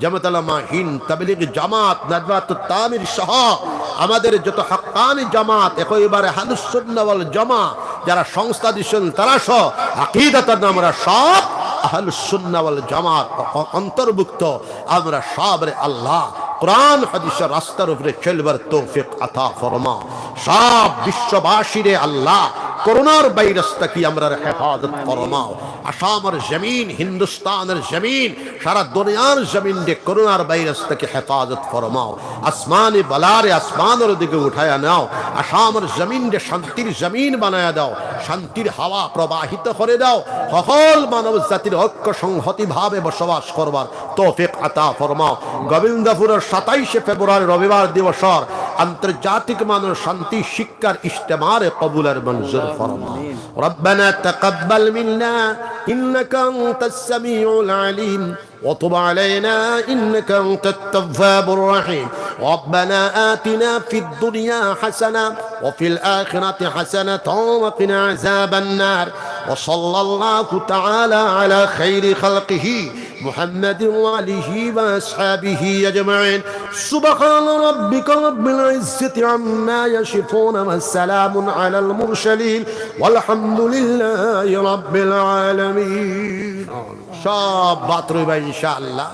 জামাত উলামা হিন্দ, তাবলিগ জামাত, নাদওয়াতুত তামির সহ আমাদের যত হাক্কানি জামাত, একেবারে আহলুস সুন্নাহ ওয়াল জামাত, যারা সংস্থা দিছেন তারা সহ আকীদাতান আমরা সব আহলুস সুন্নাহ ওয়াল জামাত অ-, অ-, অন্তর্ভুক্ত। আমরা সবরে আল্লাহ কোরআন হাদিসর রাস্তার উপরে চলবার তৌফিক আতা ফরমাও। সব বিশ্ববাসীরে আল্লাহ করোনার ভাইরাস থাকি আমরার হেফাজত ফরমাও। আসামর জমিন, হিন্দুস্তানর জমিন, সারা দুনিয়ার জমিনরে করোনার ভাইরাস থাকি হেফাজত ফরমাও। আসমানি বালারে আসমানর দিকে উঠাইয়া নাও। আসামর জমিনরে শান্তির জমিন বানাইয়া দাও, শান্তির হাওয়া প্রবাহিত করে দাও। সকল মানব জাতির ঐক্য সংহতি ভাবে বসবাস করবার তৌফিক আতা ফরমাও। গোবিন্দপুরর সাতাইশে ফেব্রুয়ারি রবিবার দিবসর আন্তর্জাতিক মানর শান্তি শিক্ষার ইজতেমারে কবুল আর মঞ্জুর ফরমাও। ربنا تقبل منا إنك أنت السميع العليم وتب علينا إنك أنت التواب الرحيم. ربنا آتنا في الدنيا حسنة وفي الآخرة حسنة وقنا عذاب النار. وصلى الله تعالى على خير خلقه محمد وآله وأصحابه أجمعين. سبحان ربك رب العزة عما يصفون وسلام على المرسلين والحمد لله رب العالمين. সব বাদ রইবা ইনশাআল্লাহ।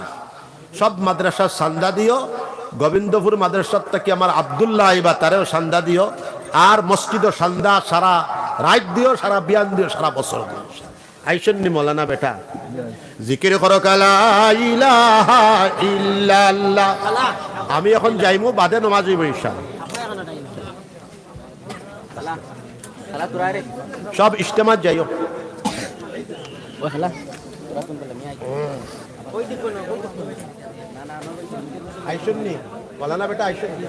সব মাদ্রাসার চান্দা দিও, গোবিন্দপুর মাদ্রাসার থাকি আমার আব্দুল্লাহ আইবা, তারেও চান্দা দিও, আর মসজিদও চান্দা সারা রাইত দিও, সারা বিয়ান দিও, সারা বছর দিও। আইসেননি মৌলানা বেটা? জিকির করো কালা ইলাহা ইল্লাল্লাহ। আমি এখন যাইমু, বাদে নমাজ অইবো ইনশাআল্লাহ। সব ইজতেমাত যাইও। আইসেননি মৌলানা বেটা, আইসেননি?